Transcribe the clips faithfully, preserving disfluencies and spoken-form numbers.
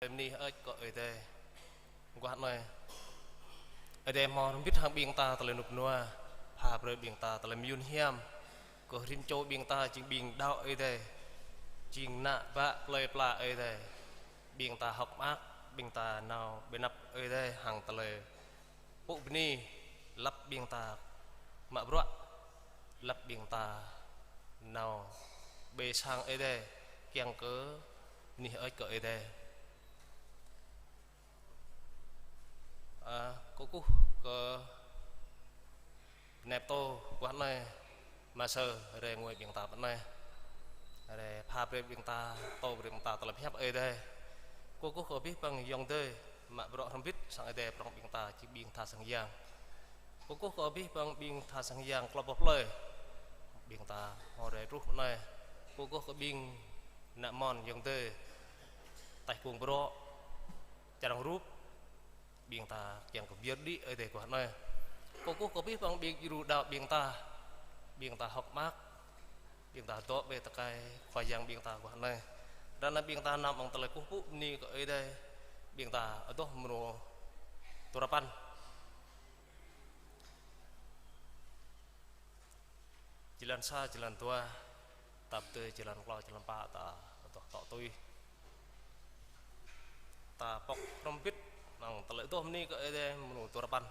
Bơni hơơč kơ Ơi Adai. Guah anai, Ơi Adai hmâo hrŏm hơbĭt hăng ƀing ta tơlơi rơnŭk rơnua, pha brơi ƀing ta tơlơi mơyun hiam, kơ rĭm čô ƀing ta jing ƀing đaŏ Ơi Adai, jing ană bă plơi pla Ơi Adai. Ƀing ta hơ̆k mơak, ƀing ta nao ƀơi anăp Ơi Adai hăng tơlơi pŭ bơni, lăp ƀing ta mă bruă, lăp ƀing ta nao ƀơi sang Ơi Adai, kiăng kơ bơni hơơč kơ Ơi Adai. Ơ, kơkuh kơ bơnai pơtô guah anai, mă sơ rai ngui ƀing ta pơ anai. Rai pha brơi ƀing ta, pơtô brơi ƀing ta tơlơi pơhiăp Ơi Adai. Kơkuh kơ abih bang ayŏng adơi mă bruă hrŏm hơbĭt sang Ơi Adai prŏng ƀing ta, jing ƀing tha sang yang. Kơkuh kơ abih bang ƀing tha sang yang klâo boh plơi ƀing ta hmâo rai truh pơ anai. Kơkuh kơ ƀing ană mon ayŏng adơi taih kông brŏ, čơrang rup, ƀing ta kiăng kơ pơyơr đĭ Ơi Adai guah anai. Kơkuh kơ abih bang ƀing djru đaŏ ƀing ta, ƀing ta hơ̆k mơak, ƀing ta dŏ ƀơi tơkai Khua Yang ƀing ta guah anai. Ră anai ƀing ta năm ƀơ̆ng tơlơi kơkuh pŭ bơni kơ Ơi Adai, ƀing ta adoh mrô duarơpăn. Jơlan sa, jơlan dua, tap tơ jơlan klâo, jơlan pă ta adoh tŏ tui. Ta pŏk hrŏm hơbĭt amăng tơlơi adoh bơni kơ Ơi Adai mrô duarơpăn.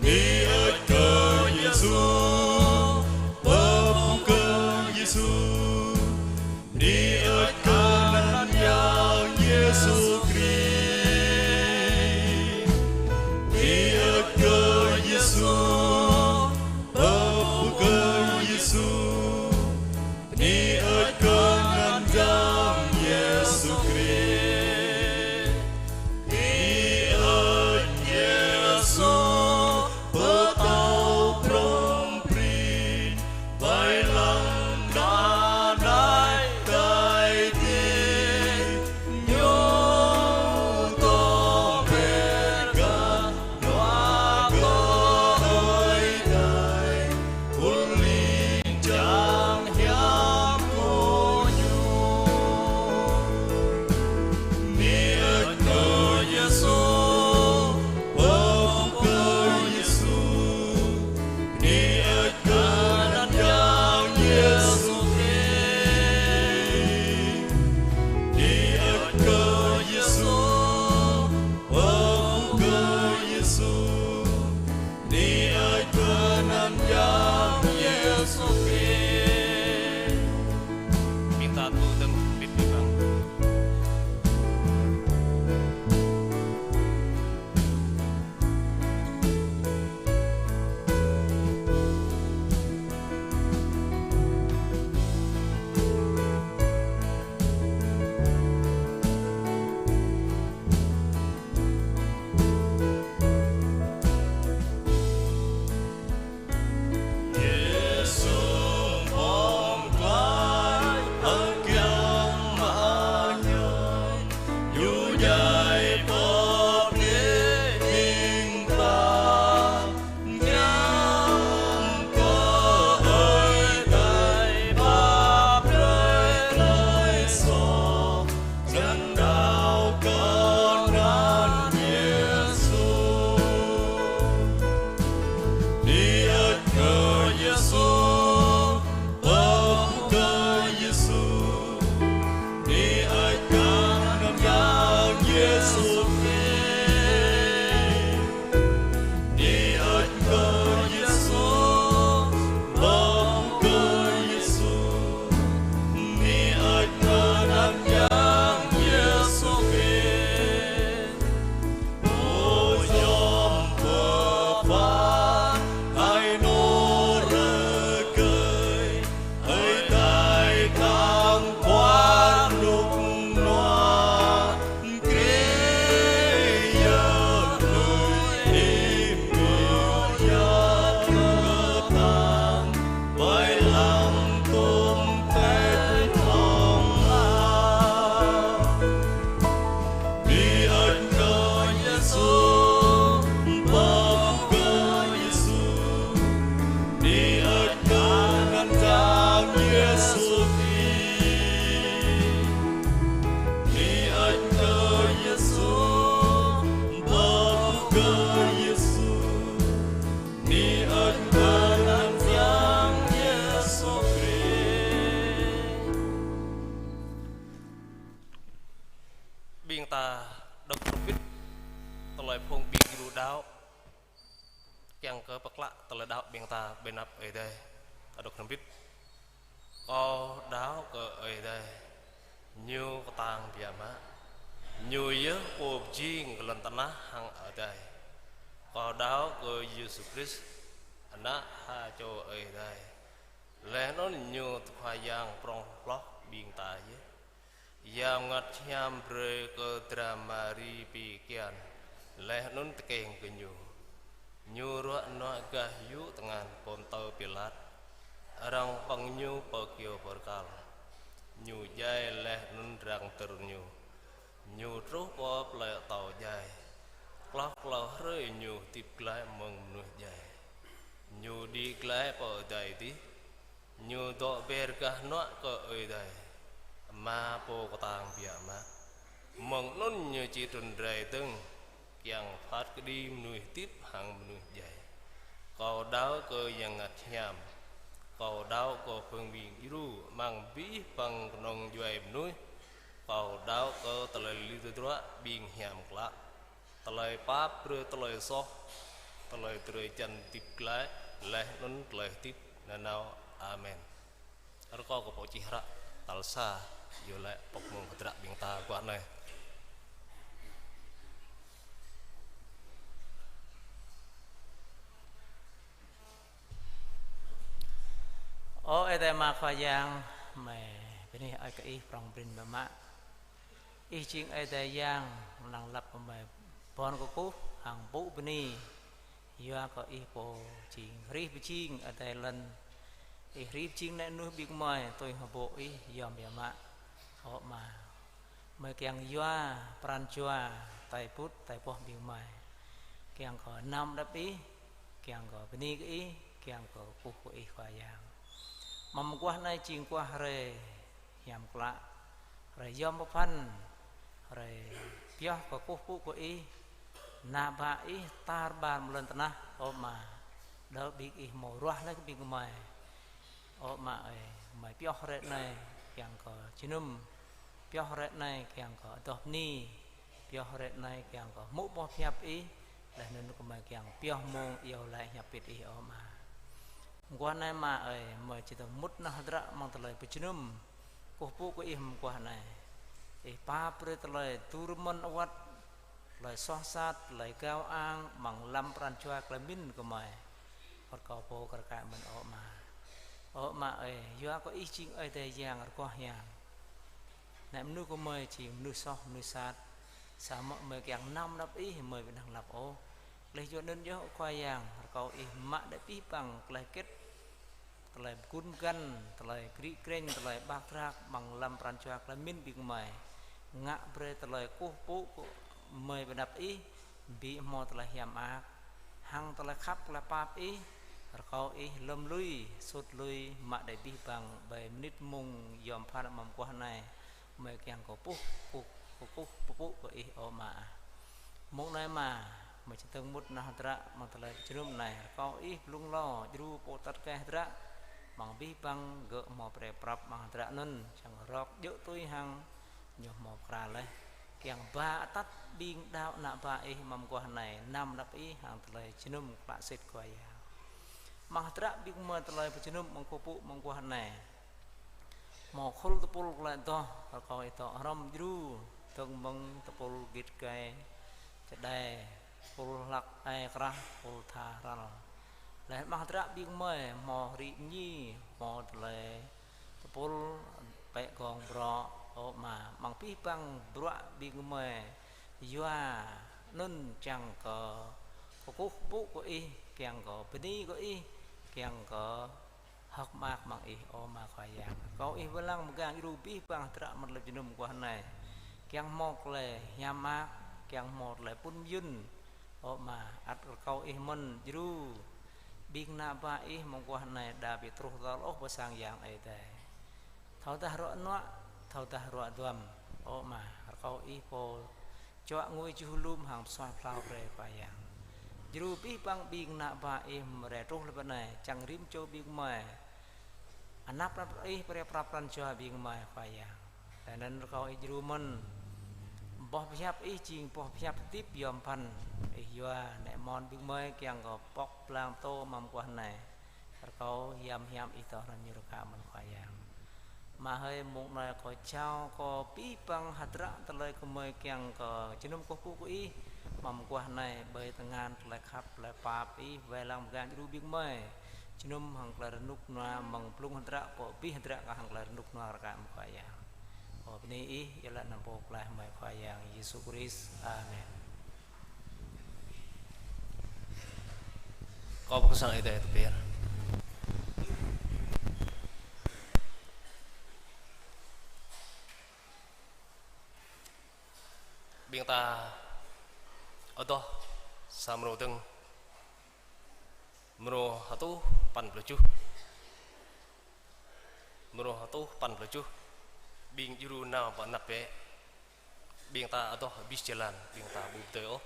Bơni hơơč kơ Yêsu, bơni kơ Yêsu, bơni hơơč kơ anăn Yang Yêsu Krist. Bơni hơơč kơ Yêsu, bơni kơ Yêsu, bơni hơơč kơ anăn Yang Yêsu Krist. Bơni hơơč Yêsu, pơtao prŏng prin, wai lăng ană đač tai dih, Ñu dŏ ƀơi gah dua kơh Ơi Adai, pul ling jang hiam kơ Ñu. Bơni hơơč kơ Yêsu, bơni kơ Yêsu, bơni hơơč kơ anăn Yang Yêsu Krist. Bơni hơơč kơ Yêsu, bơni kơ Yêsu, bơni hơơč kơ anăn Yang Yêsu Krist. Ƀing ta tŭ dơ̆ng ƀĭt ƀĭt bang. Yêsu pơklaih hăng kiăng mă ñoi, Ñu djai pơplih ƀing ta, kiăng kơ Ơi Adai pap brơi tơlơi soh, jăn đaŏ kơ anăn Yêsu. Bơni hơơč kơ Yêsu, bơni kơ Yêsu, bơni hơơč kơ anăn Ƀing ta đŏk hrŏm hơbĭt tơlơi phung ƀing gru đaŏ, kiăng kơ pơklă tơlơi đaŏ ƀing ta ƀơi anăp Ơi Adai. Ta đŏk hrŏm hơbĭt. Kâo đaŏ kơ Ơi Adai, Ñu kơtang biă mă. Ñu yơh Pô pơjing kơ lŏn tơnah hăng adai. Kâo đaŏ kơ Yêsu Krist, Ană ha čô Ơi Adai. Laih anŭn Ñu Khua Yang prŏng hloh ƀing ta yơh. Yang Bơngăt Hiam brơi kơ dra Mari pi kian, laih anŭn tơkeng kơ Ñu. Ñu ruă nuă gah yŭ tơngan Pôntơ Pilat. Arăng pơ̆ng Ñu pơ kyâo bơrkal. Ñu djai laih anŭn arăng dơ̆r Ñu. Ñu truh pơ plơi atâo djai. Klâo klâo hrơi Ñu hơdip glaĭ mơ̆ng mơnuih djai. Ñu đĭ glaĭ pơ adai adih. Ñu dŏ ber gah hơnuă kơ Ơi Adai, Ama Pô kơtang biă mă. Mơ̆ng anŭn Ñu či trŭn rai dơ̆ng, kiăng phat kơđi mơnuih hơdip hăng mơnuih djai. Kâo đaŏ kơ Yang Bơngăt Hiam. Kâo đaŏ kơ phung ƀing djru amăng abih bang kơnung djuai mơnuih. Kâo đaŏ kơ tơlơi lui tơdruă ƀing hiam klă. Tơlơi pap brơi tơlơi soh, tơlơi drơi jăn hơdip glaĭ, laih anŭn tơlơi hơdip nanao. Amen. Rơkâo kơ pô čih hră tal sa, yua laĭ pŏk mơ̆ng hơdră ƀing ta guah anai. Ơ Ơi Adai Ama Khua Yang, mơi bơni ơi kơ Ih prŏng prin biă mă. Ih jing Ơi Adai Yang, năng lăp kơ mơi bon kơkuh hăng pŭ bơni. Yua kơ Ih Pô jing hrih pơjing adai lŏn. Ih hrih pơjing nai mơnuih ƀing mơi, tui hơbô̆ Ih yom biă mă. Ơ Ama, mơi kiăng yua pran jua, tai bŭt, tai boh ƀing mơi. Kiăng kơ nam đăp Ih, kiăng kơ bơni kơ Ih, kiăng kơ kơkuh kơ Ih Khua Yang. Mơguah anai jing guah hrơi hiam klă, hrơi yom pơphan, hrơi pioh kơkuh pŭ kơ Ih, ană bă Ih tar ƀar mơ̆ng lŏn tơnah, ơ Ama, đaŏ ƀing Ih hmâo ruah laih kơ ƀing gơmơi. Ơ Ama ơi, gơmơi pioh hrơi anai kiăng kơ jơnum, pioh hrơi anai kiăng kơ adoh bơni, pioh hrơi anai kiăng kơ hmư̆ boh hiăp Ih, laih anŭn gơmơi kiăng pioh mông iâu laĭ hiăp pit Ih, ơ Ama. Mơguah anai Ama ơi, gơmơi či dơ̆ng mŭt nao hơdră amăng tơlơi pơjơnum kơkuh pŭ kơ Ih mơguah anai. Ih pap brơi tơlơi dur mơ̆n awăt, tơlơi soh sat, tơlơi gao ang, amăng lăm pran jua tơlơi pơmĭn gơmơi. Rơkâo pô kar kaĭ mơ̆n, ơ Ama. Ơ Ama ơi, yua kơ Ih jing Ơi Adai Yang rơgoh hiam. Nai mơnuih gơmơi jing mơnuih soh, mơnuih sat. Samơ̆ gơmơi kiăng nam đăp Ih, gơmơi ƀu năng lăp ôh. Laih yua anŭn yơh, ơ Khua Yang, rơkâo Ih mă đĭ abih bang tơlơi hơget, tơlơi pơgun pơgăn, tơlơi krĭ krĕng, tơlơi ƀak drak, amăng lăm pran jua tơlơi pơmĭn ƀing gơmơi. Ngă brơi tơlơi kơkuh pŭ kơ gơmơi ƀơi anăp Ih, ƀu hmâo tơlơi hiam mơak, hăng tơlơi khăp tơlơi pap Ih, rơkâo Ih lŏm lui, sut lui, mă đĭ abih bang ƀơi mơnit mông yom pơphan amăng mơguah anai, gơmơi kiăng kơkuh, kơkuh, kơkuh pơpŭ kơ Ih, ơ Ama. Mông anai Ama, gơmơi či dơ̆ng mŭt nao hơdră amăng tơlơi pơjơnum anai, rơkâo Ih blung lŏ djru pô atăt kơ hơdră, amăng abih bang gơ̆ hmâo pre prăp amăng hơdră anŭn, čang rơ̆k djơ̆ tui hăng ñu hmâo pơkra laih. Kiăng ba atăt ƀing đaŏ ană bă Ih amăng mơguah anai, nam đăp Ih hăng tơlơi jơnum klă sĭt Khua Yang. Amăng hơdră ƀing gơmơi tơlơi pơjơnum amăng kơkuh pŭ amăng mơguah anai. Hmâo khul tơpul tơlơi adoh, rơkâo Ih dŏ hrŏm djru, dơ̆ng mơ̆ng tơpul git gai, čơđai, tơpul hlăk ai krah, tơpul tha ral. Laih amăng hơdră ƀing gơmơi, hmâo hrĭ mơñi, hmâo tơlơi tơpul pĕ gong brŏ, ơ Ama, amăng abih bang bruă ƀing gơmơi, yua anŭn čang kơ kơkuh pŭ kơ Ih, kiăng kơ bơni kơ Ih, kiăng kơ hơ̆k mơak amăng Ih, ơ Ama Khua Yang. Rơkâo Ih wai lăng mơgang djru abih bang hơdră amăng tơlơi pơjơnum mơguah anai. Kiăng hmâo tơlơi hiam mơak, kiăng hmâo tơlơi pŭn mơyŭn. Ơ Ama, ăt rơkâo Ih mơ̆n djru ƀing ană bă Ih amăng mơguah anai đa ƀu truh tơl ôh pơ sang Yang Ơi Adai. Thâo dah ruă nuă, thâo dah ruă duăm. Ơ Ama, rơkâo Ih pô čuă ngui čuh lum hăng pơsuaih pơhlao brơi Khua Yang. Djru abih bang ƀing ană bă Ih mơ̆ng rai truh lĕ pơ anai, čang rĭm čô ƀing gơmơi. Anăp anăp Ih pre prăp pran jua ƀing gơmơi Khua Yang. Laih anŭn rơkâo Ih djru mơ̆n Boh pơhiăp Ih jing boh pơhiăp hơdip yom pơphan. Ih yua ană mơnuih ƀing gơmơi kiăng kơ pŏk blang pơtô mơguah anai. Rơkâo hiam hiam Ih tŏ hrŏm ñu rơkâo mơ̆n Khua Yang. Ama hơi, mông anai kâo jao kơ abih bang hơdră tơlơi gơmơi kiăng kơ jơnum kơkuh pơpŭ kơ Ih mơguah anai, ƀơi tơngan tơlơi khăp, tơlơi pap Ih wai lăng mơgang djru ƀing gơmơi. Jơnum hăng tơlơi rơnŭk rơnua mơ̆ng blung hơdră pơ abih hơdră kơ hăng tơlơi rơnŭk rơnua rơkâo mơ̆n Khua Yang. Kâo bơni Ih, yua lĕ anăn pô pơklaih gơmơi Khua Yang Yêsu Krist. Amen. Kâo pơkơsang Ơi Adai tơpĕr. Ƀing ta adoh sa mrô dơ̆ng, mrô hơtuh păn pluh tơjuh. Mrô hơtuh păn pluh tơjuh. Ƀing djru nao pơ anăp bĕ. Ƀing ta adoh abih jơlan, ƀing ta ƀu pơdơi ôh.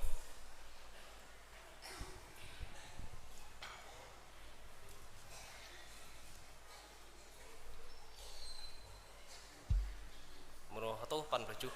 Mrô hơtuh păn pluh tơjuh.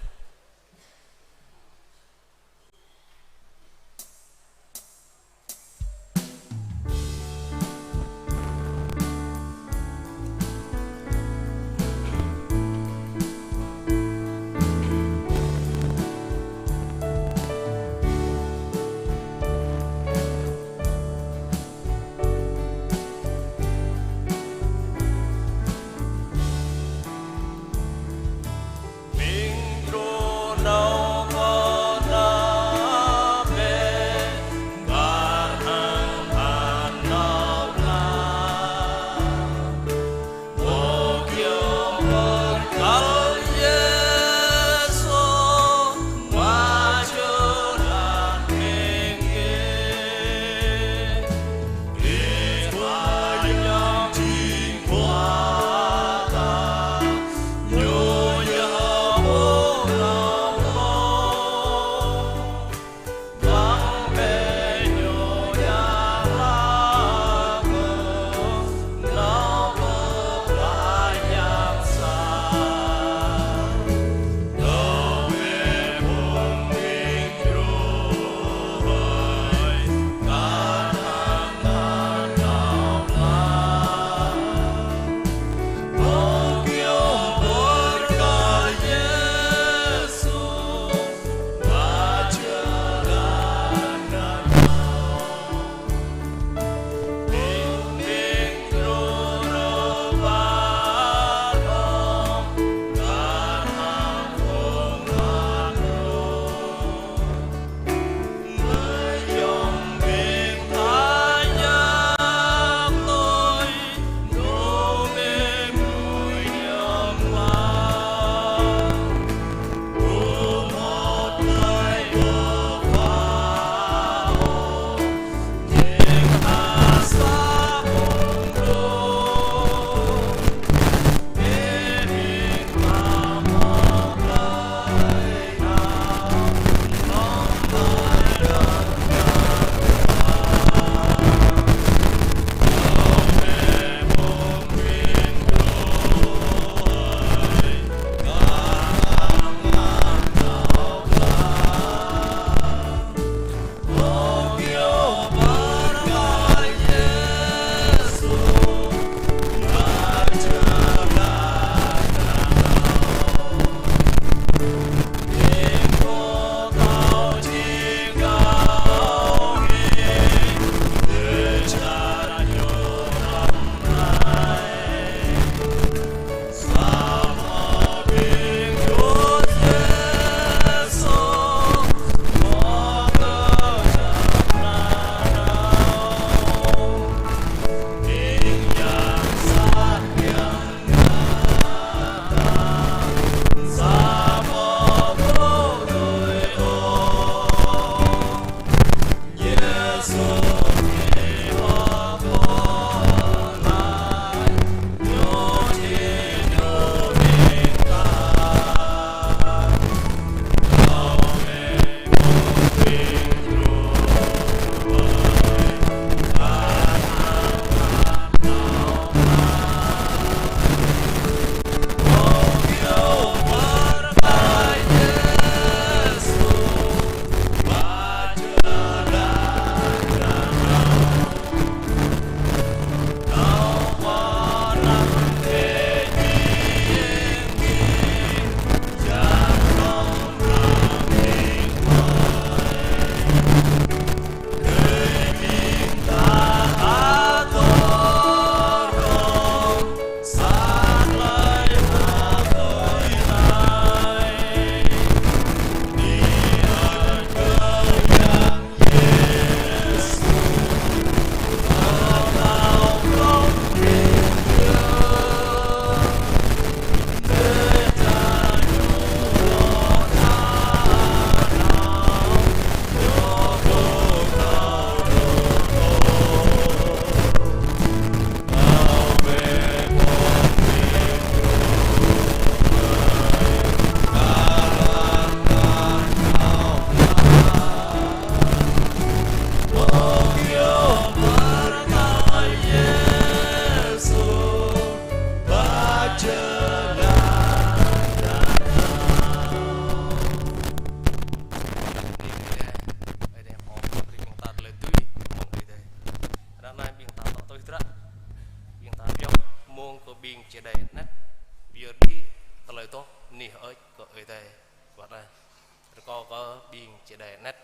kơ ƀing čơđai anet.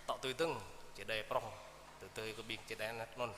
Tŏ tui dơ̆ng čơđai prŏng, tui tui kơ ƀing čơđai anet anŭn.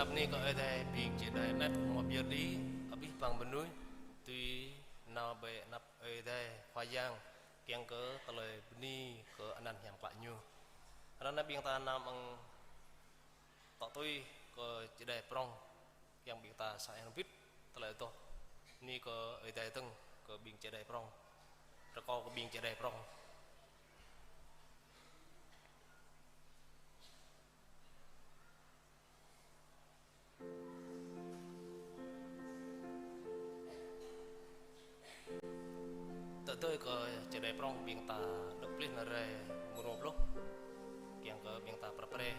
Bơni kơ Ơi Adai, ƀing čơđai anăp mơ̆ pơyơr đĭ, abih bang mơnuih, tui nao ƀơi anăp Ơi Adai Khua Yang, kiăng kơ tơlơi bơni kơ anăn hiam klă Ñu. Ră anai ƀing ta nao mơ̆ng tŏ tui kơ čơđai prŏng, kiăng ƀing ta sa yang bit tơlơi adoh. Bơni kơ Ơi Adai dơ̆ng kơ ƀing čơđai prŏng. Rơkâo kơ ƀing čơđai prŏng. Tơdơi kơ čơđai prŏng ƀing ta dŏ plih nao rai mơ̆ng rŏ pluh, kiăng kơ ƀing ta prăp pre.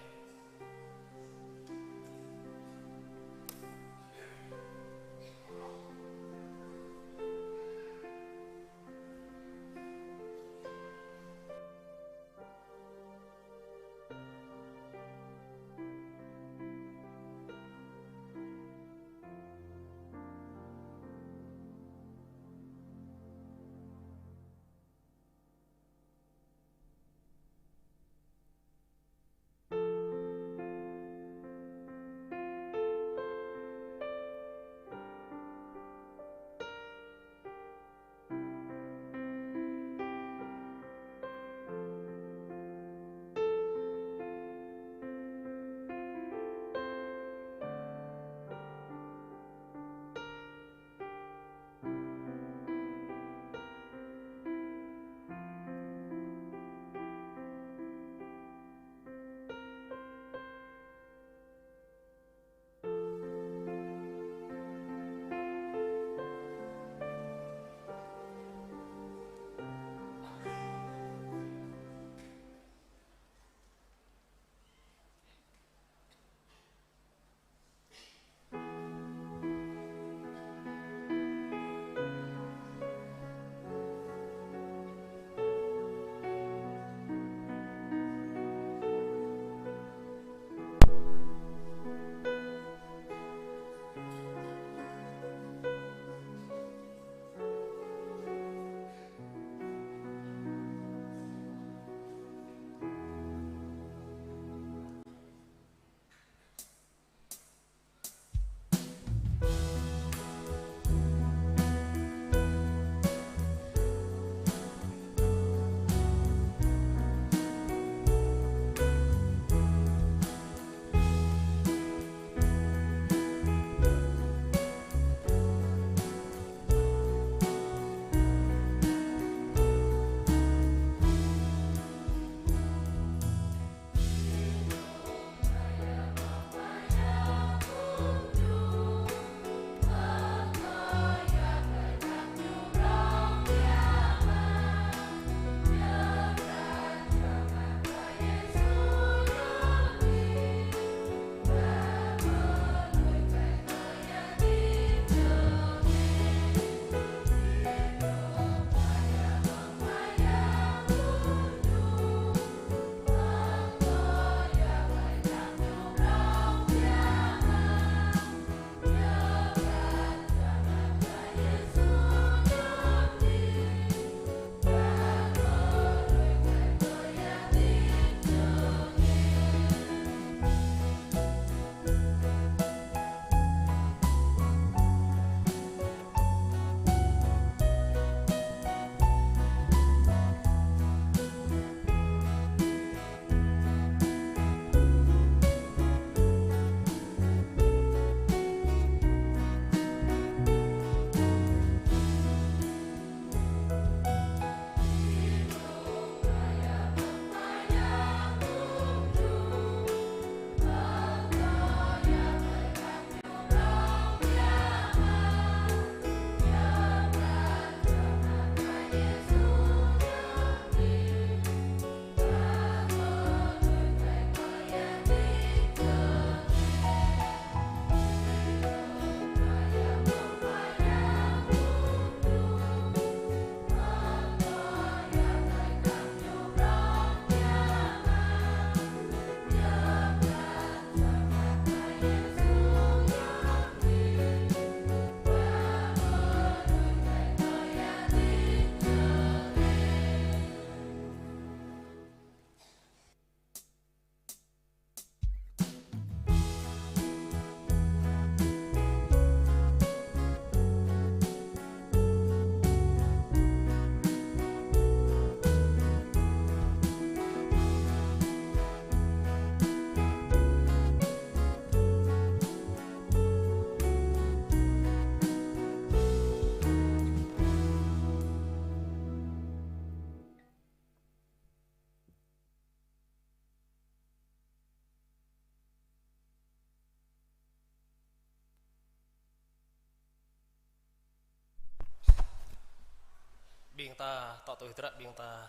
Ƀing ta tŏ tui hơdră ƀing ta,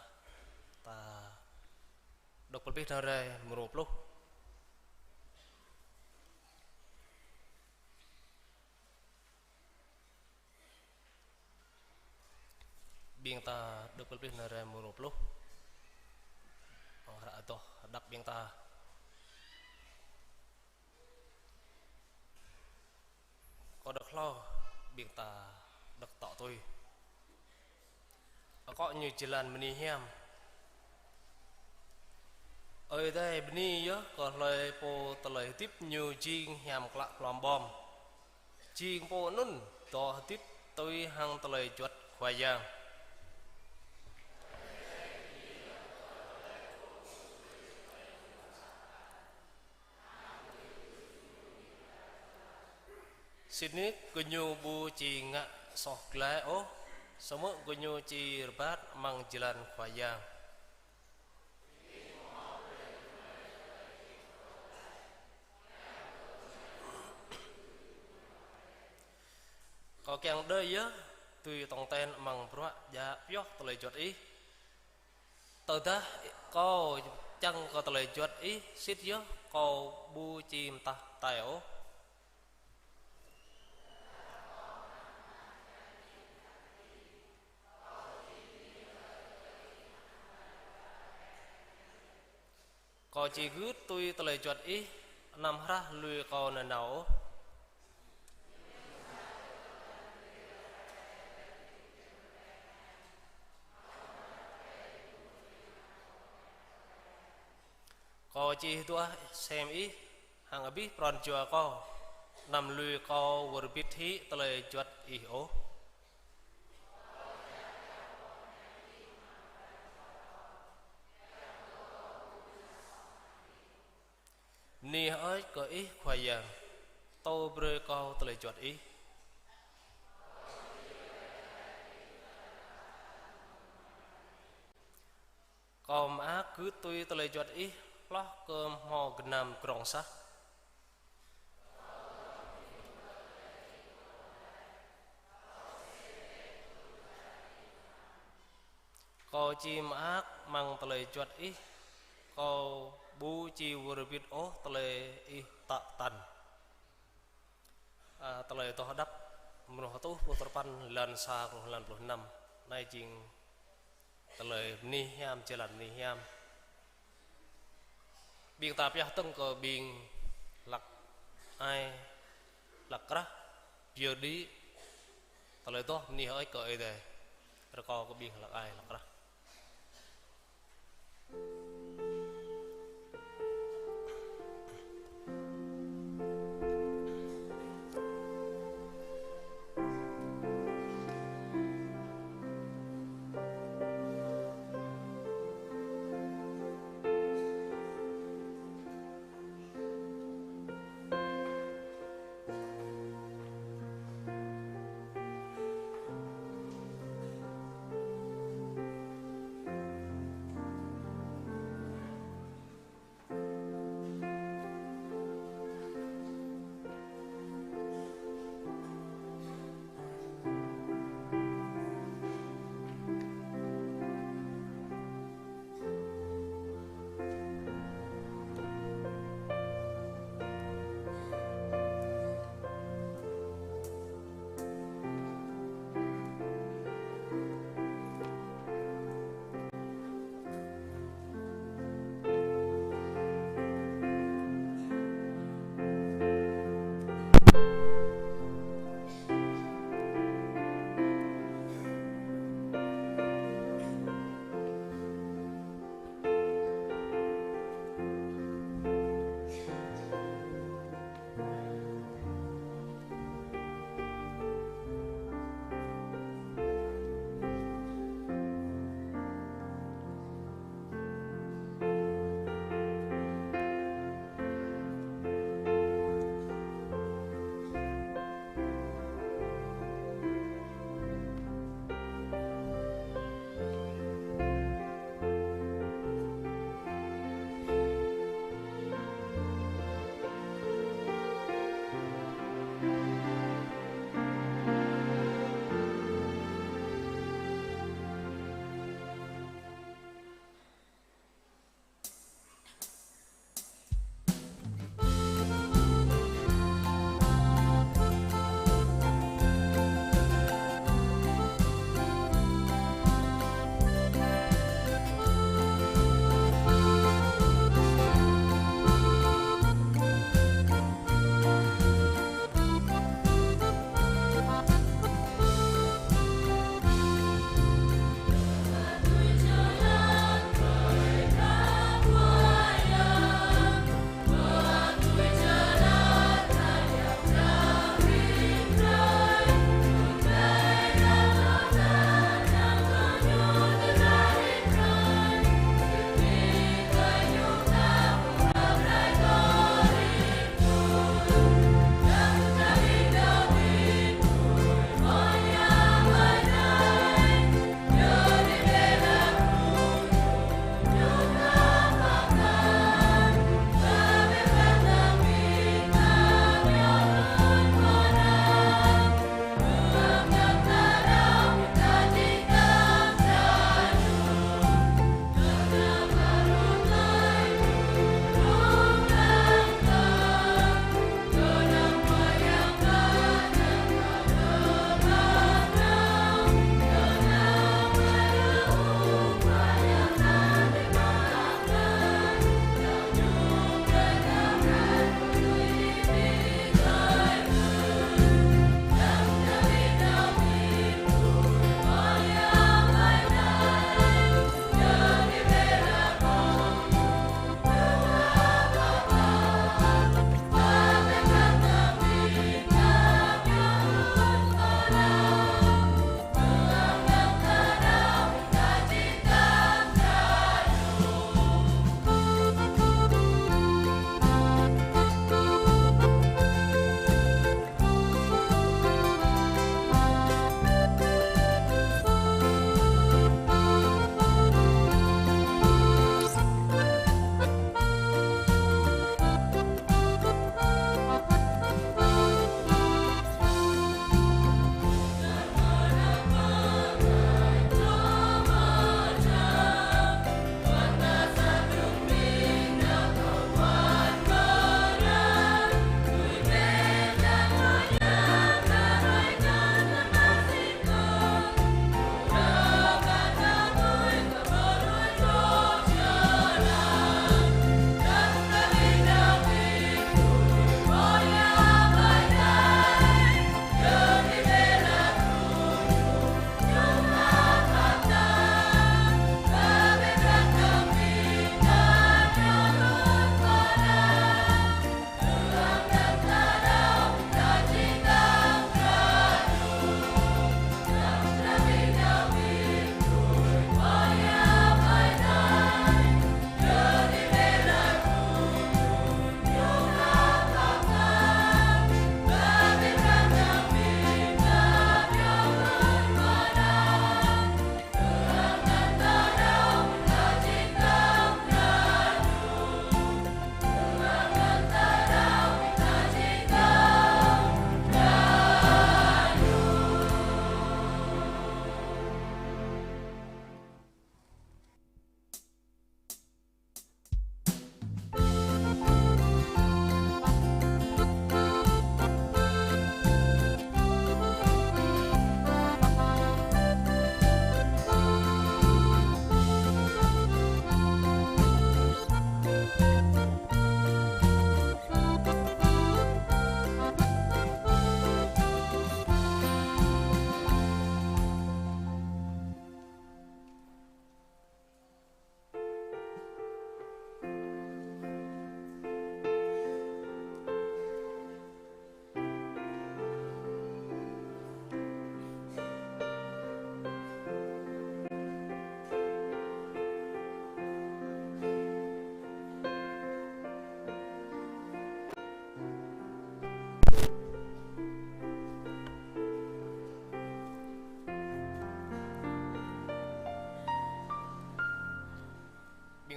ta đŏk pơplih nao rai mrô pluh. Ƀing ta đŏk pơplih nao rai mrô pluh. Hră adoh hơđăp ƀing ta. Kâo đŏk hlâo, ƀing ta đŏk tŏ tui. Akŏ ñu jơlan bơni hiam. Ơi Adai bơni yơh kơ hlơi pô tơlơi hơdip ñu jing hiam klă hlom ƀom. Jing pô anŭn dŏ hơdip tui hăng tơlơi juăt Khua Yang. Sĭt nik gơñu ƀu či ngă soh glaĭ ôh, samơ̆ gơñu či rơbat amăng jơlan Khua Yang. Kâo kiăng đơi yơh dưi tong ten amăng bruă djă pioh tơlơi juăt Ih. Tơdah kâo čang kơ tơlơi juăt Ih, sĭt yơh kâo ƀu či mơtah tai ôh. Kâo či gưt tui tơlơi juăt Ih, anăm hrah lui kâo nanao ôh. Kâo či hơduah sem Ih hăng abih pran jua kâo, anăm lui kâo wơr bĭt hĭ tơlơi juăt Ih ôh. Bơni hơơč kơ Ih Khua Yang, tŭ brơi kâo tơlơi juăt Ih. Kâo mơak gưt tui tơlơi juăt Ih hloh kơ hmâo gơnam grŏng sah. Kâo či mơak amăng tơlơi juăt Ih, kâo ƀu či wơr bĭt ôh tơlơi Ih tă tăn. A, tơlơi adoh hơđăp mrô hơtuh pluh duapăn, lan sa truh lan pluh năm. Anai jing tơlơi bơni hiam, jơlan bơni hiam. Ƀing ta pioh dơ̆ng kơ ƀing hlăk ai, hlăk krah, pioh đĭ tơlơi adoh bơni hơơč kơ Ơi Adai. Rơkâo kơ ƀing hlăk ai, hlăk krah.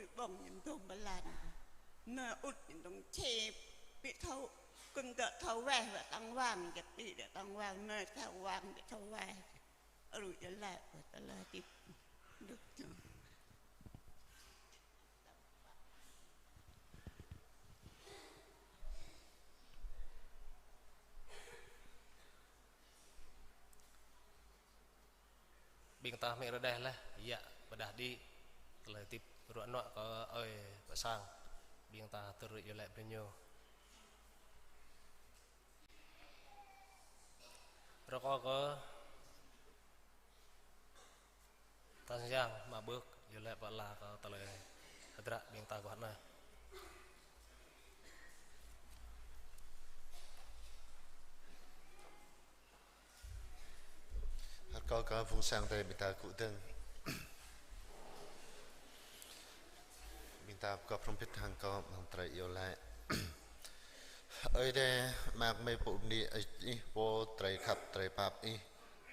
ƀơi ƀơ̆ng ñu dŏ ƀơi lăn. Nơ ŭt ñu dŏ čê, ƀu thâo, kơnơ̆ng thâo weh, weh tơ̆ng wang, jăk đĭ đĭ tơ̆ng wang, nơ thâo wang, ƀu thâo weh. Rui jơlĕ, weh tơlơi tip. Dŏ. Ƀing ta hmư̆ rơđeh laih, yă pơdah đĭ, tơlơi hơdip ruă nuă kơ ơi pơ sang. Ƀing ta tơrŭ iâu laĭ brơi ñu. Rơkâo kơ Tơ̆ng Yang mă ƀơ̆k, iâu laĭ pơala kơ tơlơi hơdră ƀing ta guah anai. Rơkâo kơ phung sang drơi ƀing ta kơkuh dơ̆ng. Ƀing ta pơgop hrŏm hơbĭt hăng kâo amăng drơi iâu laĭ. Ơi Adai, mơak mơi pŭ bơni Ih, Ih pô drơi khăp drơi pap Ih.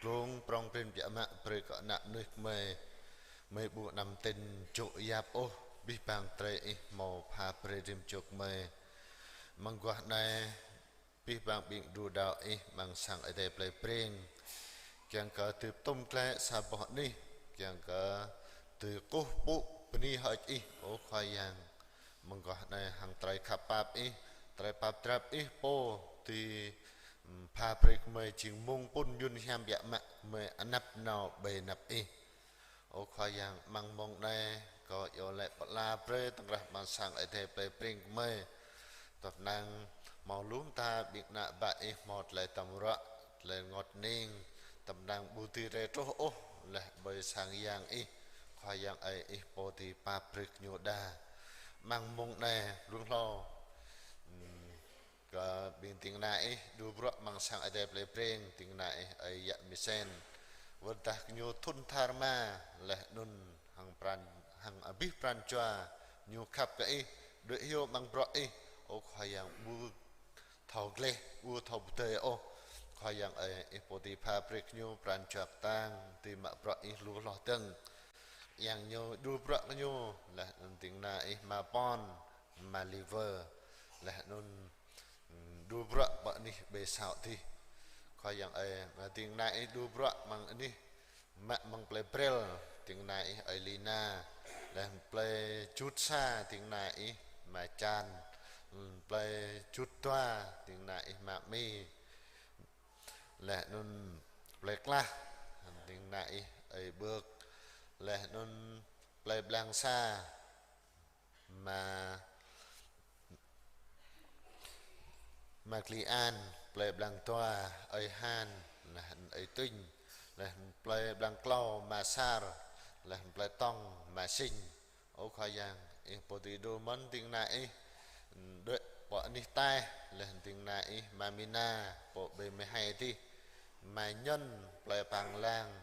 Glông prŏng prin biă mă brơi kơ ană mơnuih gơmơi. Gơmơi ƀu anăm tĭn jŏk yap ôh, abih bang drơi Ih hmâo pha brơi rĭm čô gơmơi. Amăng guah anai, abih bang ƀing đru đaŏ Ih amăng sang Ơi Adai Plei Breng. Kiăng kơ dưi pơtŭm glaĭ sa boh anih, kiăng kơ dưi kơkuh pơpŭ bơni hơơč Ih, ơ Khua Yang. Amăng guah anai hăng drơi khăp pap Ih, drơi pap drap Ih pô dưi, ừm, pha brơi kơ gơmơi jing mông pŭn yun hiam biă mă gơmơi anăp nao ƀơi anăp Ih. Ơ Khua Yang, amăng mông anai, kâo iâu laĭ pơala brơi tơ̆ng rah amăng sang Ơi Adai Plei Breng gơmơi. Tơpă năng hmâo lu mơta ƀing ană bă Ih hmâo tơlơi tăm ruă, tơlơi rơngot hơning, tơpă năng ƀu dưi rai truh ôh laih ƀơi sang Yang Ih, Khua Yang ơi, Ih pô dưi pap brơi kơ ñu đa. Amăng mông anai, lung hlâo, ừm, kơ ƀing ding kơna Ih đru bruă amăng sang Ơi Adai Plei Breng, ding kơna Ih ơi yă Misen. Wơ̆t dah gơñu thŭn tha rơma, laih anŭn hăng pran, hăng abih pran jua ñu khăp kơ Ih, đuaĭ hyu amăng bruă Ih, ơ Khua Yang, ƀu thâo gleh, ƀu thâo pơdơi ôh. Khua Yang ơi, Ih pô dưi pha brơi kơ gơñu pran jua kơtang, dưi mă bruă Ih lu hloh dơ̆ng. Yang ñu đru bruă kơ ñu, laih anŭn ding kơna Ih Ama Pon, Ama Liver, laih anŭn, ừm, đru bruă pơ anih ƀơi Saudi. Khua Yang ơi, mă ding kơna Ih đu bruă amăng anih, mă amăng plei Brel, ding kơna Ih ơi Lina, laih plei Jut Sa, ding kơna Ih mă Čan, plei Jut Dua, ding kơna Ih mă Mi, laih anŭn plei Klah, ding kơna Ih ơi Bơk, laih anŭn plei Blang Sa, mă, mă Kli An, plei Blang Dua, ơi Han, laih ơi Tuñ, laih plei Blang Klâo, mă Sar, laih plei Tŏng, mă Sing. Ơ Khua Yang, Ih pô dưi đu mơ̆n ding kơna Ih, đuaĭ pơ anih ataih, laih ding kơna Ih mă Mina, pô ƀơi mơhai dih, mă Ñŏn, plei Pang Lang,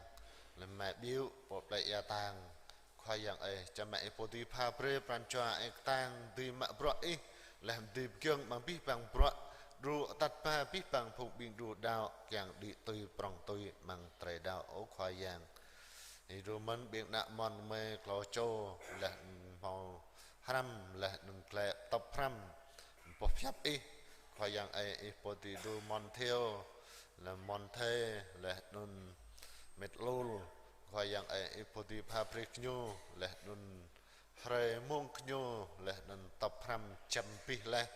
laih mă Biu, pô plei Ia Tang. Khua Yang ơi, čang mă Ih pô dưi pha brơi pran jua ơi kơtang dưi mă bruă Ih, laih dưi pơgiŏng amăng abih bang bruă, đru atăt ba abih bang phung ƀing đru đaŏ kiăng đĭ tui prŏng tui amăng trei đaŏ. Ơ Khua Yang, Ih đru mơ̆n ƀing ană mơnuih mơ̆ klâo čô, laih hmâo hrăm, laih anŭn glaĭ tŏp hrăm boh pơhiăp Ih. Khua Yang ơi, Ih pô dưi đru Mon Theo, laih Mon Thê, laih anŭn Met Lul. Khua Yang ơi, Ih pô dưi pha brơi kơ ñu, laih anŭn hrơi mông kơ ñu, laih anŭn tŏp hrăm čăm abih laih.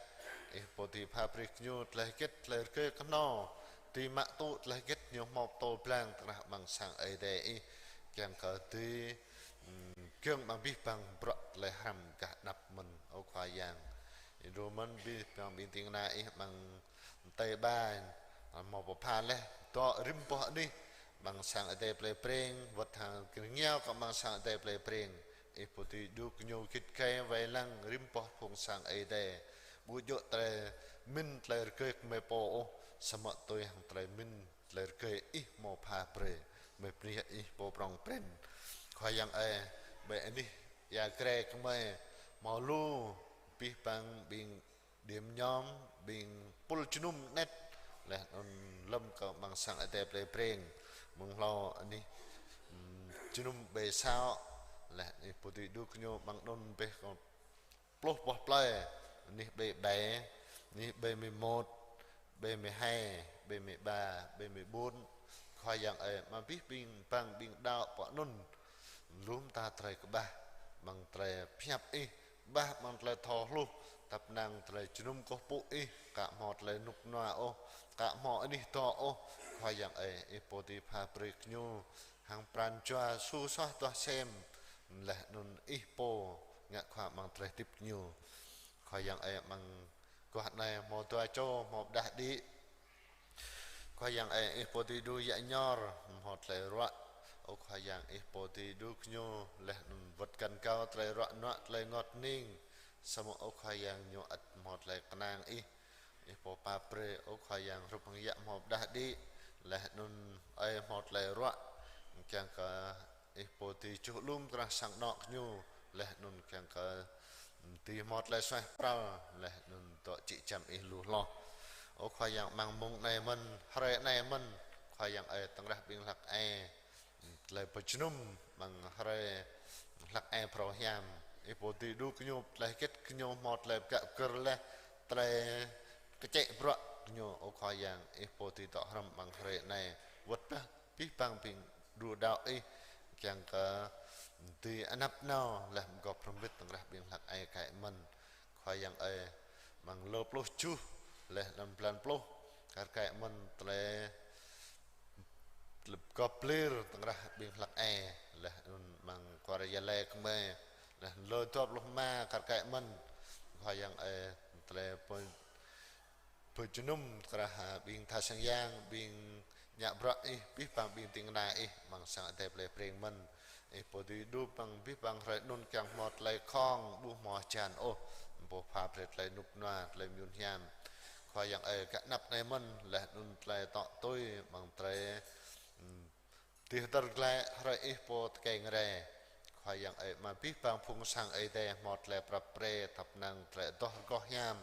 Ih pô dưi pha brơi kơ ñu tơlơi hơget, tơlơi rơgơi kơhnâo, dưi mă tŭ tơlơi hơget ñu hmâo pơtô blang tơnah amăng sang Ơi Adai Ih, kiăng kơ dưi, ưm, giŏng amăng abih bang bruă tơlơi hrăm gah anăp mơ̆n. Ơ Khua Yang, Ih đru mơ̆n abih bang ƀing ding kơna Ih amăng Tây Ba, hmâo pơpha laih, dŏ rĭm boh anih, amăng sang Ơi Adai plei Breng, wơ̆t hăng kơ rơngiao kơ amăng sang Ơi Adai plei Breng. Ih pô dưi đru kơ ñu git gai wai lăng rĭm boh phung sang Ơi Adai. Ƀu djơ̆ tơlơi mĭn tơlơi rơgơi kơ mơi pô ôh, samơ̆ tui hăng tơlơi mĭn tơlơi rơgơi Ih hmâo pha brơi, mơi bơni Ih pô prŏng prin. Khua Yang ơi, ƀơi anih Ia Grai kơ mơi, hmâo lu abih bang ƀing điểm nhóm, ƀing pul jơnum anet, laih anŭn lơ̆m kơ amăng sang Ơi Adai plei Breng, mơ̆ng hlâo anih, ưm, jơnum ƀơi Saŏ, laih Ih pô dưi đru kơ ñu amăng anŭn ƀơi kơ pluh boh plei, anih ƀơi Ƀai, anih ƀơi mười một, ƀơi mười hai, ƀơi mười ba, ƀơi mười bốn. Khua Yang ơi, mă abih ƀing bang ƀing đaŏ pơ anŭn, lŏm ta tơlơi kơƀah, amăng tơlơi pơhiăp Ih, kơƀah amăng tơlơi thâo hluh, tăp năng tơlơi jơnum kơkuh pơpŭ Ih, aka hmâo tơlơi rơnŭk rơnua ôh, aka hmâo anih dŏ ôh. Khua Yang ơi, Ih pô dưi pha brơi kơ ñu hăng pran jua su suaih duah sem, laih anŭn Ih pô ngă khua amăng tơlơi hơdip kơ ñu. Khua Yang ơi, amăng guah anai hmâo dua čô hmâo pơđah đĭ. Khua Yang ơi, Ih pô dưi đru yă ñor hmâo tơlơi ruă. Ơ Khua Yang, Ih pô dưi đru kơ ñu, laih anŭn wơ̆t găn gao tơlơi ruă nuă, tơlơi rơngot hning. Samơ̆ Ơ Khua Yang, ñu ăt hmâo tơlơi kơnang Ih, Ih pô pap brơi. Ơ Khua Yang, hrup hăng yă hmâo pơđah đĭ, laih anŭn ơi hmâo tơlơi ruă, kiăng kơ Ih pô dưi čuh lŏm krah sang anŏ kơ ñu, laih anŭn kiăng kơ dưi hmâo tơlơi suaih pral, laih anŭn dŏ jĕ čăm Ih lu hloh. Ơ Khua Yang, amăng mông anai mơ̆n, hrơi anai mơ̆n, Khua Yang ơi, tơngrah ƀing hlăk ai, tơlơi pơjơnum amăng hrơi hlăk ai phrâo hiam, Ih pô dưi đru kơ ñu, tơlơi hơget kơ ñu hmâo tơlơi pơgă pơgơr laih, tơlơi kơčĕ bruă kơ ñu. Ơ Khua Yang, Ih pô dưi dŏ hrŏm amăng hrơi anai, wơ̆t bah abih bang ƀing đru đaŏ Ih, kiăng kơ dưi anăp nao laih mơgop hrŏm hơbĭt tơngrah ƀing hlăk ai rơkơi mơ̆n. Khua Yang ơi, amăng lơ pluh tơjuh, laih anŭn blan pluh, kar kaĭ mơ̆n tơlơi, tơlơi gop lir tơngrah ƀing hlăk ai, laih anŭn amăng kual Gia Lai kơ mơi, laih lơ dua pluh rơma kar kaĭ mơ̆n. Khua Yang ơi, tơlơi pơ-, pơjơnum tơngrah, a, ƀing tha sang yang, ƀing ngă bruă Ih, abih bang ƀing ding kơna Ih, amăng sang Ơi Adai plei Breng mơ̆n. Ih pô dưi đru amăng abih bang hrơi anŭn kiăng hmâo tơlơi khŏng, ƀu hmâo hơjan ôh, pô pha brơi tơlơi rơnŭk rơnua, tơlơi mơyun hiam. Khua Yang ơi, gah anăp anai mơ̆n, laih anŭn tơlơi tŏ tui, amăng tơlơi, ưm, dih hơdơr glaĭ hrơi Ih pô tơkeng rai. Khua Yang ơi, mă abih bang phung sang Ơi Adai hmâo tơlơi prăp pre, tăp năng tơlơi adoh rơgoh hiam,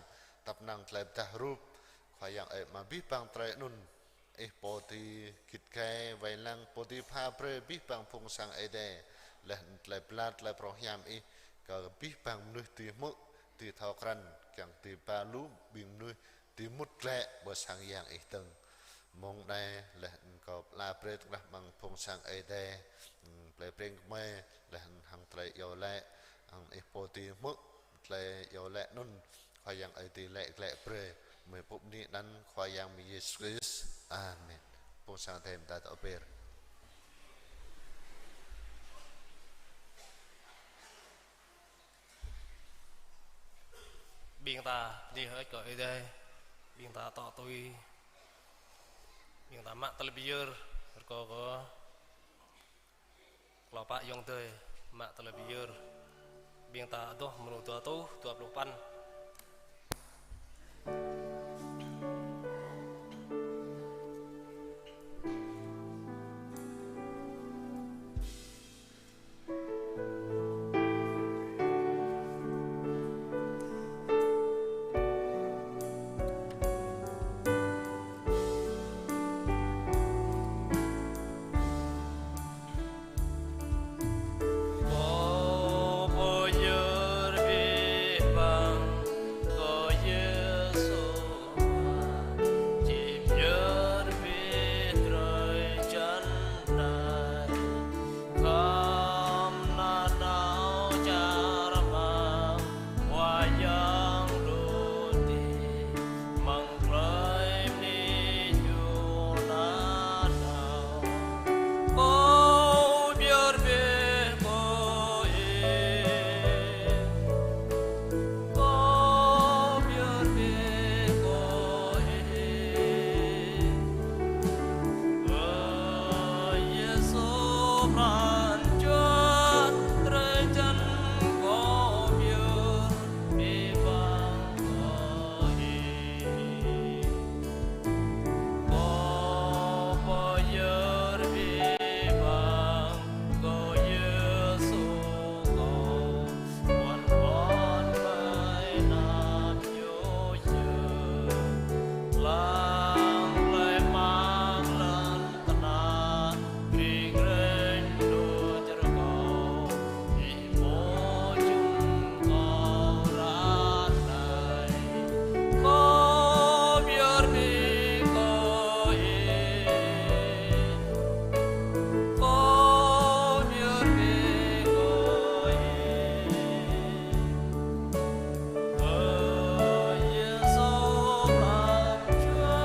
tăp năng tơlơi pơdah rup. Khua Yang ơi, mă abih bang tơlơi anŭn, Ih pô dưi git gai wai lăng, pô dưi pha brơi abih bang phung sang Ơi Adai, laih tơlơi pơala, tơlơi phrâo hiam Ih, kơ abih bang mơnuih dưi hmư̆, dưi thâo krăn, kiăng dưi ba lu ƀing mơnuih dưi mŭt glaĭ pơ sang Yang Ih dơ̆ng. Mông anai laih anŭn kâo pơala brơi tơnah amăng phung sang Ơi Adai, plei Breng gơmơi, laih anŭn hăng tơlơi iâu laĭ, hăng ih pô dưi hmư̆ tơlơi iâu laĭ anŭn, Khua Yang Ơi Adai laĭ glaĭ brơi, mơ̆ng pŭ bơni anăn Khua Yang mơ̆ng Yêsu Krist. Amen. Phung sang Ơi Adai mơta tŏ ƀĕ. Ƀing ta bơni hơơč kơ Ơi Adai, ƀing ta tŏ tui, ƀing ta mă tơlơi pơyơr, rơkâo kơ Klâo pă ayŏng adơi, mă tơlơi pơyơr. Ƀing ta adoh mrô dua rơtuh dua pluh păn. Kâo pơyơr abih bang kơ Yêsu, či pơyơr abih drơi jăn anai. Khŏm nanao čar amăng wayang đut dih, amăng tơlơi bơni ñu nanao. Kâo pơyơr abih kơ Ih. Kâo pơyơr abih kơ Ih. Ơ Yêsu pran jua, drơi jăn kâo pơyơr abih bang kơ Ih. Kâo pơyơr abih bang kơ Yêsu kâo, ƀuăn ƀuăn tơlơi anăp ñu yơh. Lăng tơlơi mơak lŏn tơnah, ring reng đut rơkâo, Ih pô jum kâo ră anai. Kâo pơyơr abih kơ Ih. Kâo pơyơr abih kơ Ih. Ơ Yêsu pran jua,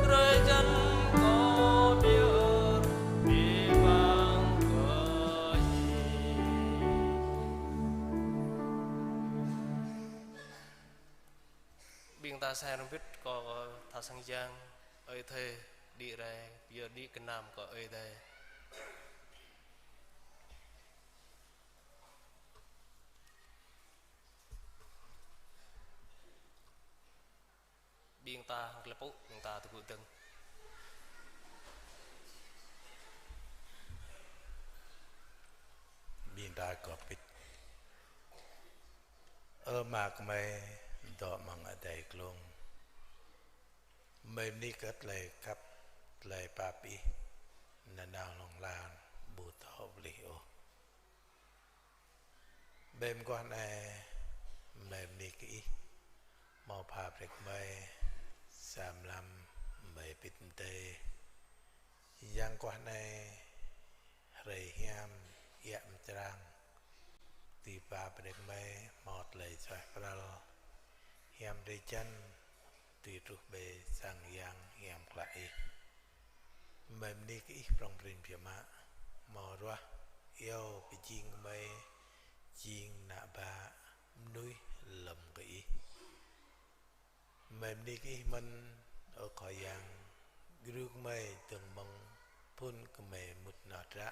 drơi jăn kâo pơyơr abih bang kơ Ih. Ƀing ta sai rơmbit kơ tha sang yang, Ơi Adai đĭ rai, pơyơr đĭ gơnam kơ Ơi Adai. Ƀing ta hăng tơlơi pŭ, ƀing ta tơgŭ dơ̆ng. Ƀing ta kơpit. Ơ Ama gơmơi dŏ amăng adai glông. Gơmơi bơni kơ tơlơi khăp, tơlơi pap Ih, nanao hlŏng lar ƀu thâo pơplih ôh. Ƀơi mơguah anai, gơmơi bơni kơ Ih, hmâo pha brơi kơ gơmơi sa mlam gơmơi pĭt pơdơi. Yang mơguah anai, hrơi hiam, iă mơčrang, dưi pha brơi kơ gơmơi hmâo tơlơi suaih pral, hiam drơi jăn, dưi truh ƀơi sang yang hiam klă Ih. Gơmơi bơni kơ Ih prŏng prin biă mă, hmâo ruah iâu pơjing gơmơi jing ană bă mơnuih lŏm kơ Ih. Gơmơi bơni kơ Ih mơ̆n, ơ Khua Yang, djru gơmơi dơ̆ng mơ̆ng phŭn gơmơi mŭt nao tră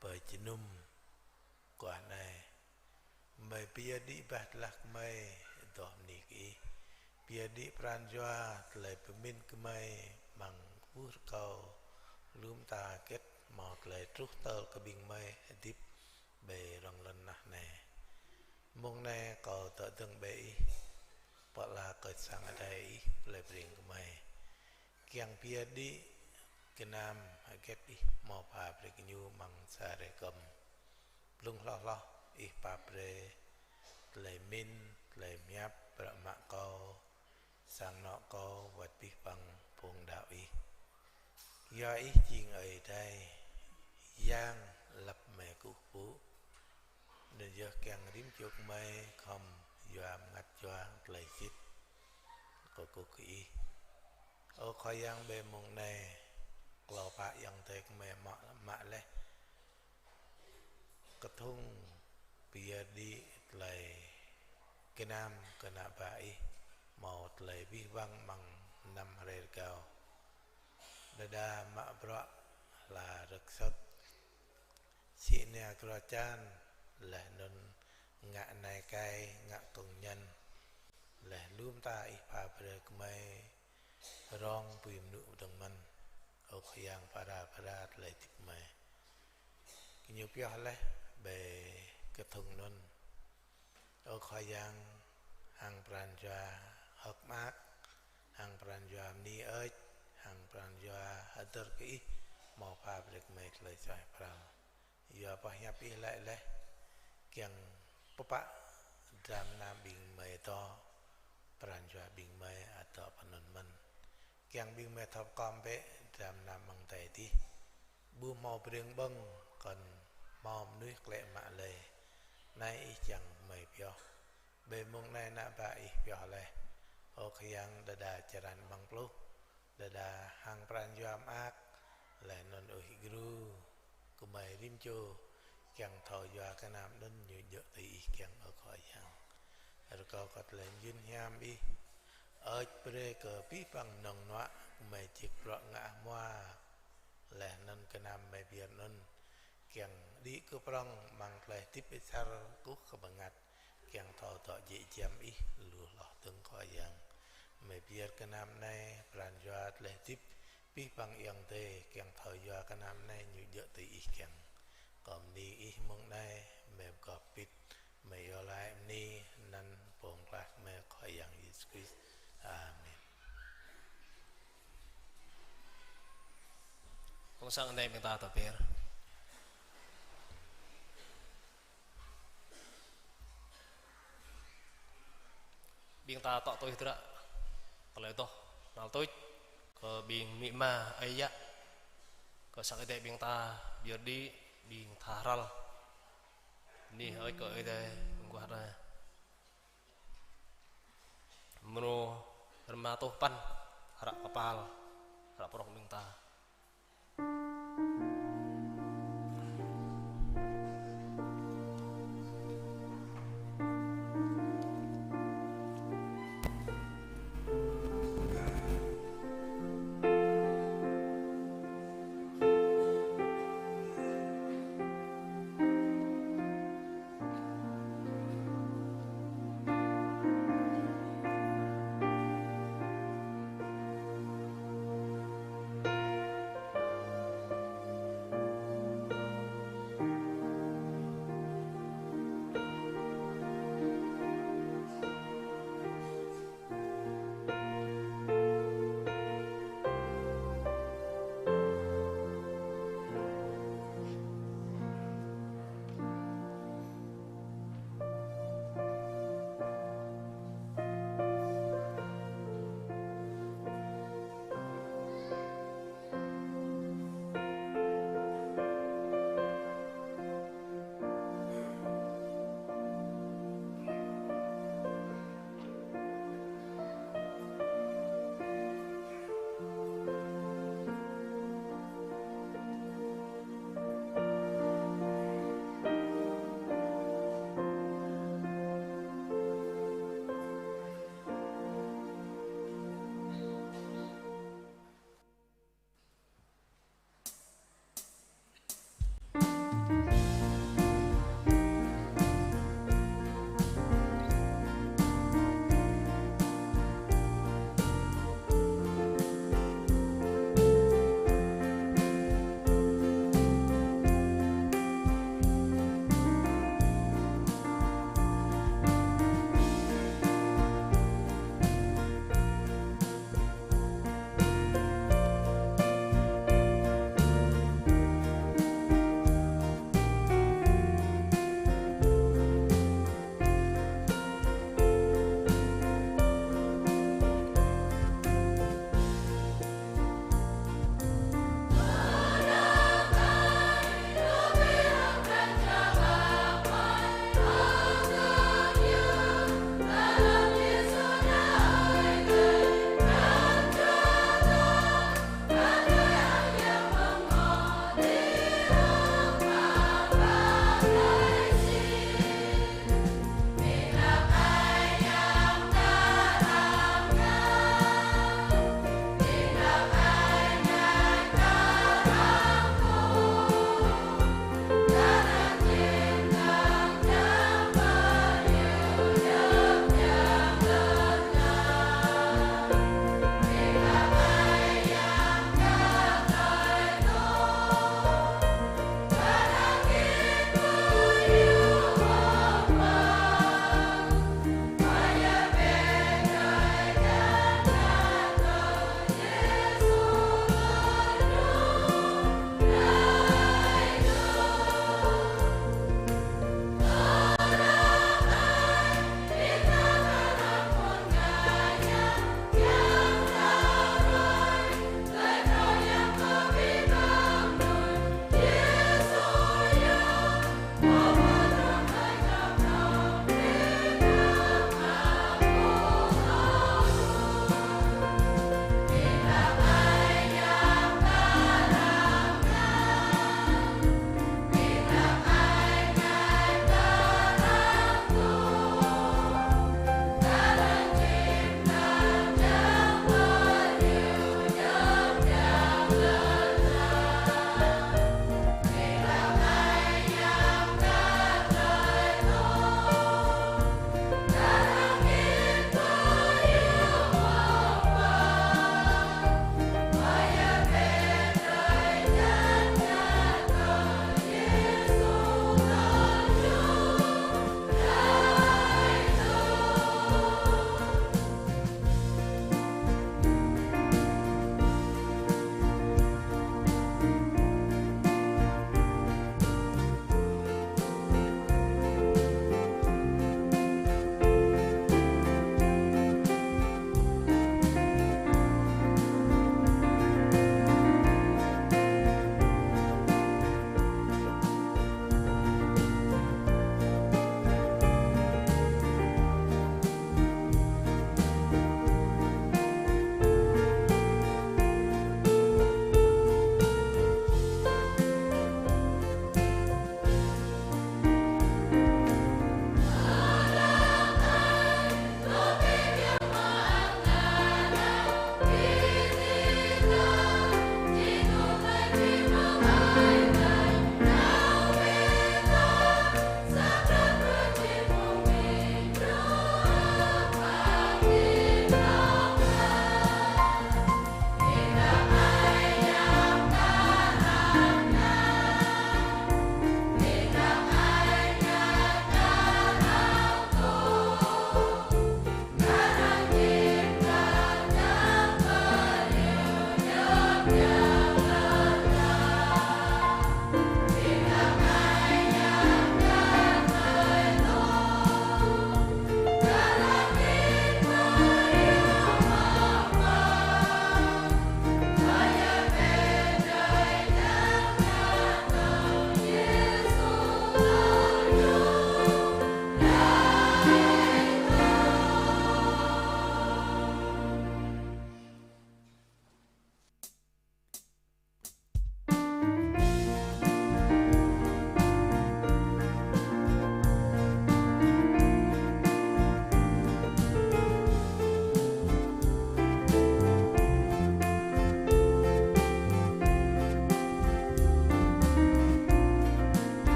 pơ jơnum mơguah anai. Gơmơi pơyơr đĭ bah tơlah gơmơi adoh bơni kơ Ih. Pơyơr đĭ pran jua tơlơi pơmĭn gơmơi amăng ƀuh rơkâo lu mơta hơget hmâo tơlơi truh tơl kơ ƀing gơmơi hơdip ƀơi rŏng lŏn tơnah anai. Mông anai kâo dŏ dơ̆ng ƀơi Ih, pơala kơ sang adai Ih plei Breng gơmơi. Kiăng pơyơr đĭ gơnam hơget Ih hmâo pha brơi kơ ñu amăng sa hrơi kơm. Blung hloh hloh Ih pap brơi tơlơi mĭn, tơlơi pơhiăp, bruă mă kâo, sang anŏ kâo, wơ̆t abih bang pơ̆ng đaŏ Ih. Yua Ih jing Ơi Adai, Yang lăp mơi kơkuh pơpŭ. Anŭn yơh kiăng rĭm čô gơmơi khŏm yua mơngăt jua tơlơi sĭt kơkuh kơ Ih. Ơ Khua Yang, ƀơi mông anai, klâo pă ayŏng adơi gơmơi mă, mă laih kơthŭng pơyơr đĭ tơlơi gơnam kơ ană bă Ih hmâo tơlơi abih bang amăng năm hrơi rơgao. Đơđa mă bruă hla rơ̆k sŏt, sĭ nia grua čan, laih anŭn ngă nai kai, ngă kông ñăn, laih lu mơta Ih pha brơi kơ gơmơi rong bui mơnŭ pơdơ̆ng mơ̆n. Ơ Khua Yang, phara phara tơlơi hơdip gơmơi. Gơñu pioh laih ƀơi kơthŭng anŭn. Ơ Khua Yang, hăng pran jua hơ̆k mơak, hăng pran jua bơni hơơč, hăng pran jua hơdơr kơ Ih hmâo pha brơi kơ gơmơi tơlơi suaih pral. Yua boh hiăp Ih laĭ laih, kiăng pơpă dram gơnam ƀing gơmơi dŏ, pran jua ƀing gơmơi ăt dŏ pơ anŭn mơ̆n. Kiăng ƀing gơmơi thâo pơkom bĕ dram gơnam amăng adai adih. Ƀu hmâo brêng ƀơ̆ng kŏn hmâo mơnuih klĕ mă lơi. Anai Ih čang gơmơi pioh. Ƀơi mông anai ană bă Ih pioh laih. Ơ Khua Yang, đơđa črăn amăng pluh, đơđa hăng pran jua mơak, laih anŭn ƀơi gru gơmơi rĭm čô kiăng thâo yua gơnam anŭn ñu djơ̆ tui Ih kiăng, ơ Khua Yang. Rơkâo kơ tơlơi mơyun hiam Ih hơơč brơi kơ abih bang mơnơ̆ng mơnuă gơmơi čih bruă ngă hmua, laih anŭn gơnam gơmơi pơyơr anŭn kiăng đĭ kơ prŏng amăng tơlơi hơdip asar kơkuh kơ bơngăt, kiăng thâo dŏ jĕ giăm Ih lu hloh dơ̆ng, Khua Yang. Gơmơi pơyơr gơnam anai, pran jua tơlơi hơdip abih bang ayŏng adơi kiăng thâo yua gơnam anai ñu djơ̆ tui Ih kiăng. Kơ bơni Ih mông anai, gơmơi pơgop pit, gơmơi iâu laĭ bơni anăn Pô Pơklaih gơmơi Khua Yang Yêsu Krist. Amen. Kông sang anai ƀing ta tơpĕr. Ƀing ta tŏ tui hơdră tơlơi adoh hnal tuč kơ ƀing amĭ ama ơi yă, kơ sang Ơi Adai ƀing ta pơyơr đĭ, ƀing tha hrăl. Bơni hơơč kơ Ơi Adai mơguah anai. Mrô rơma rơtuh păn hră kơpal, hră prŏng ƀing ta.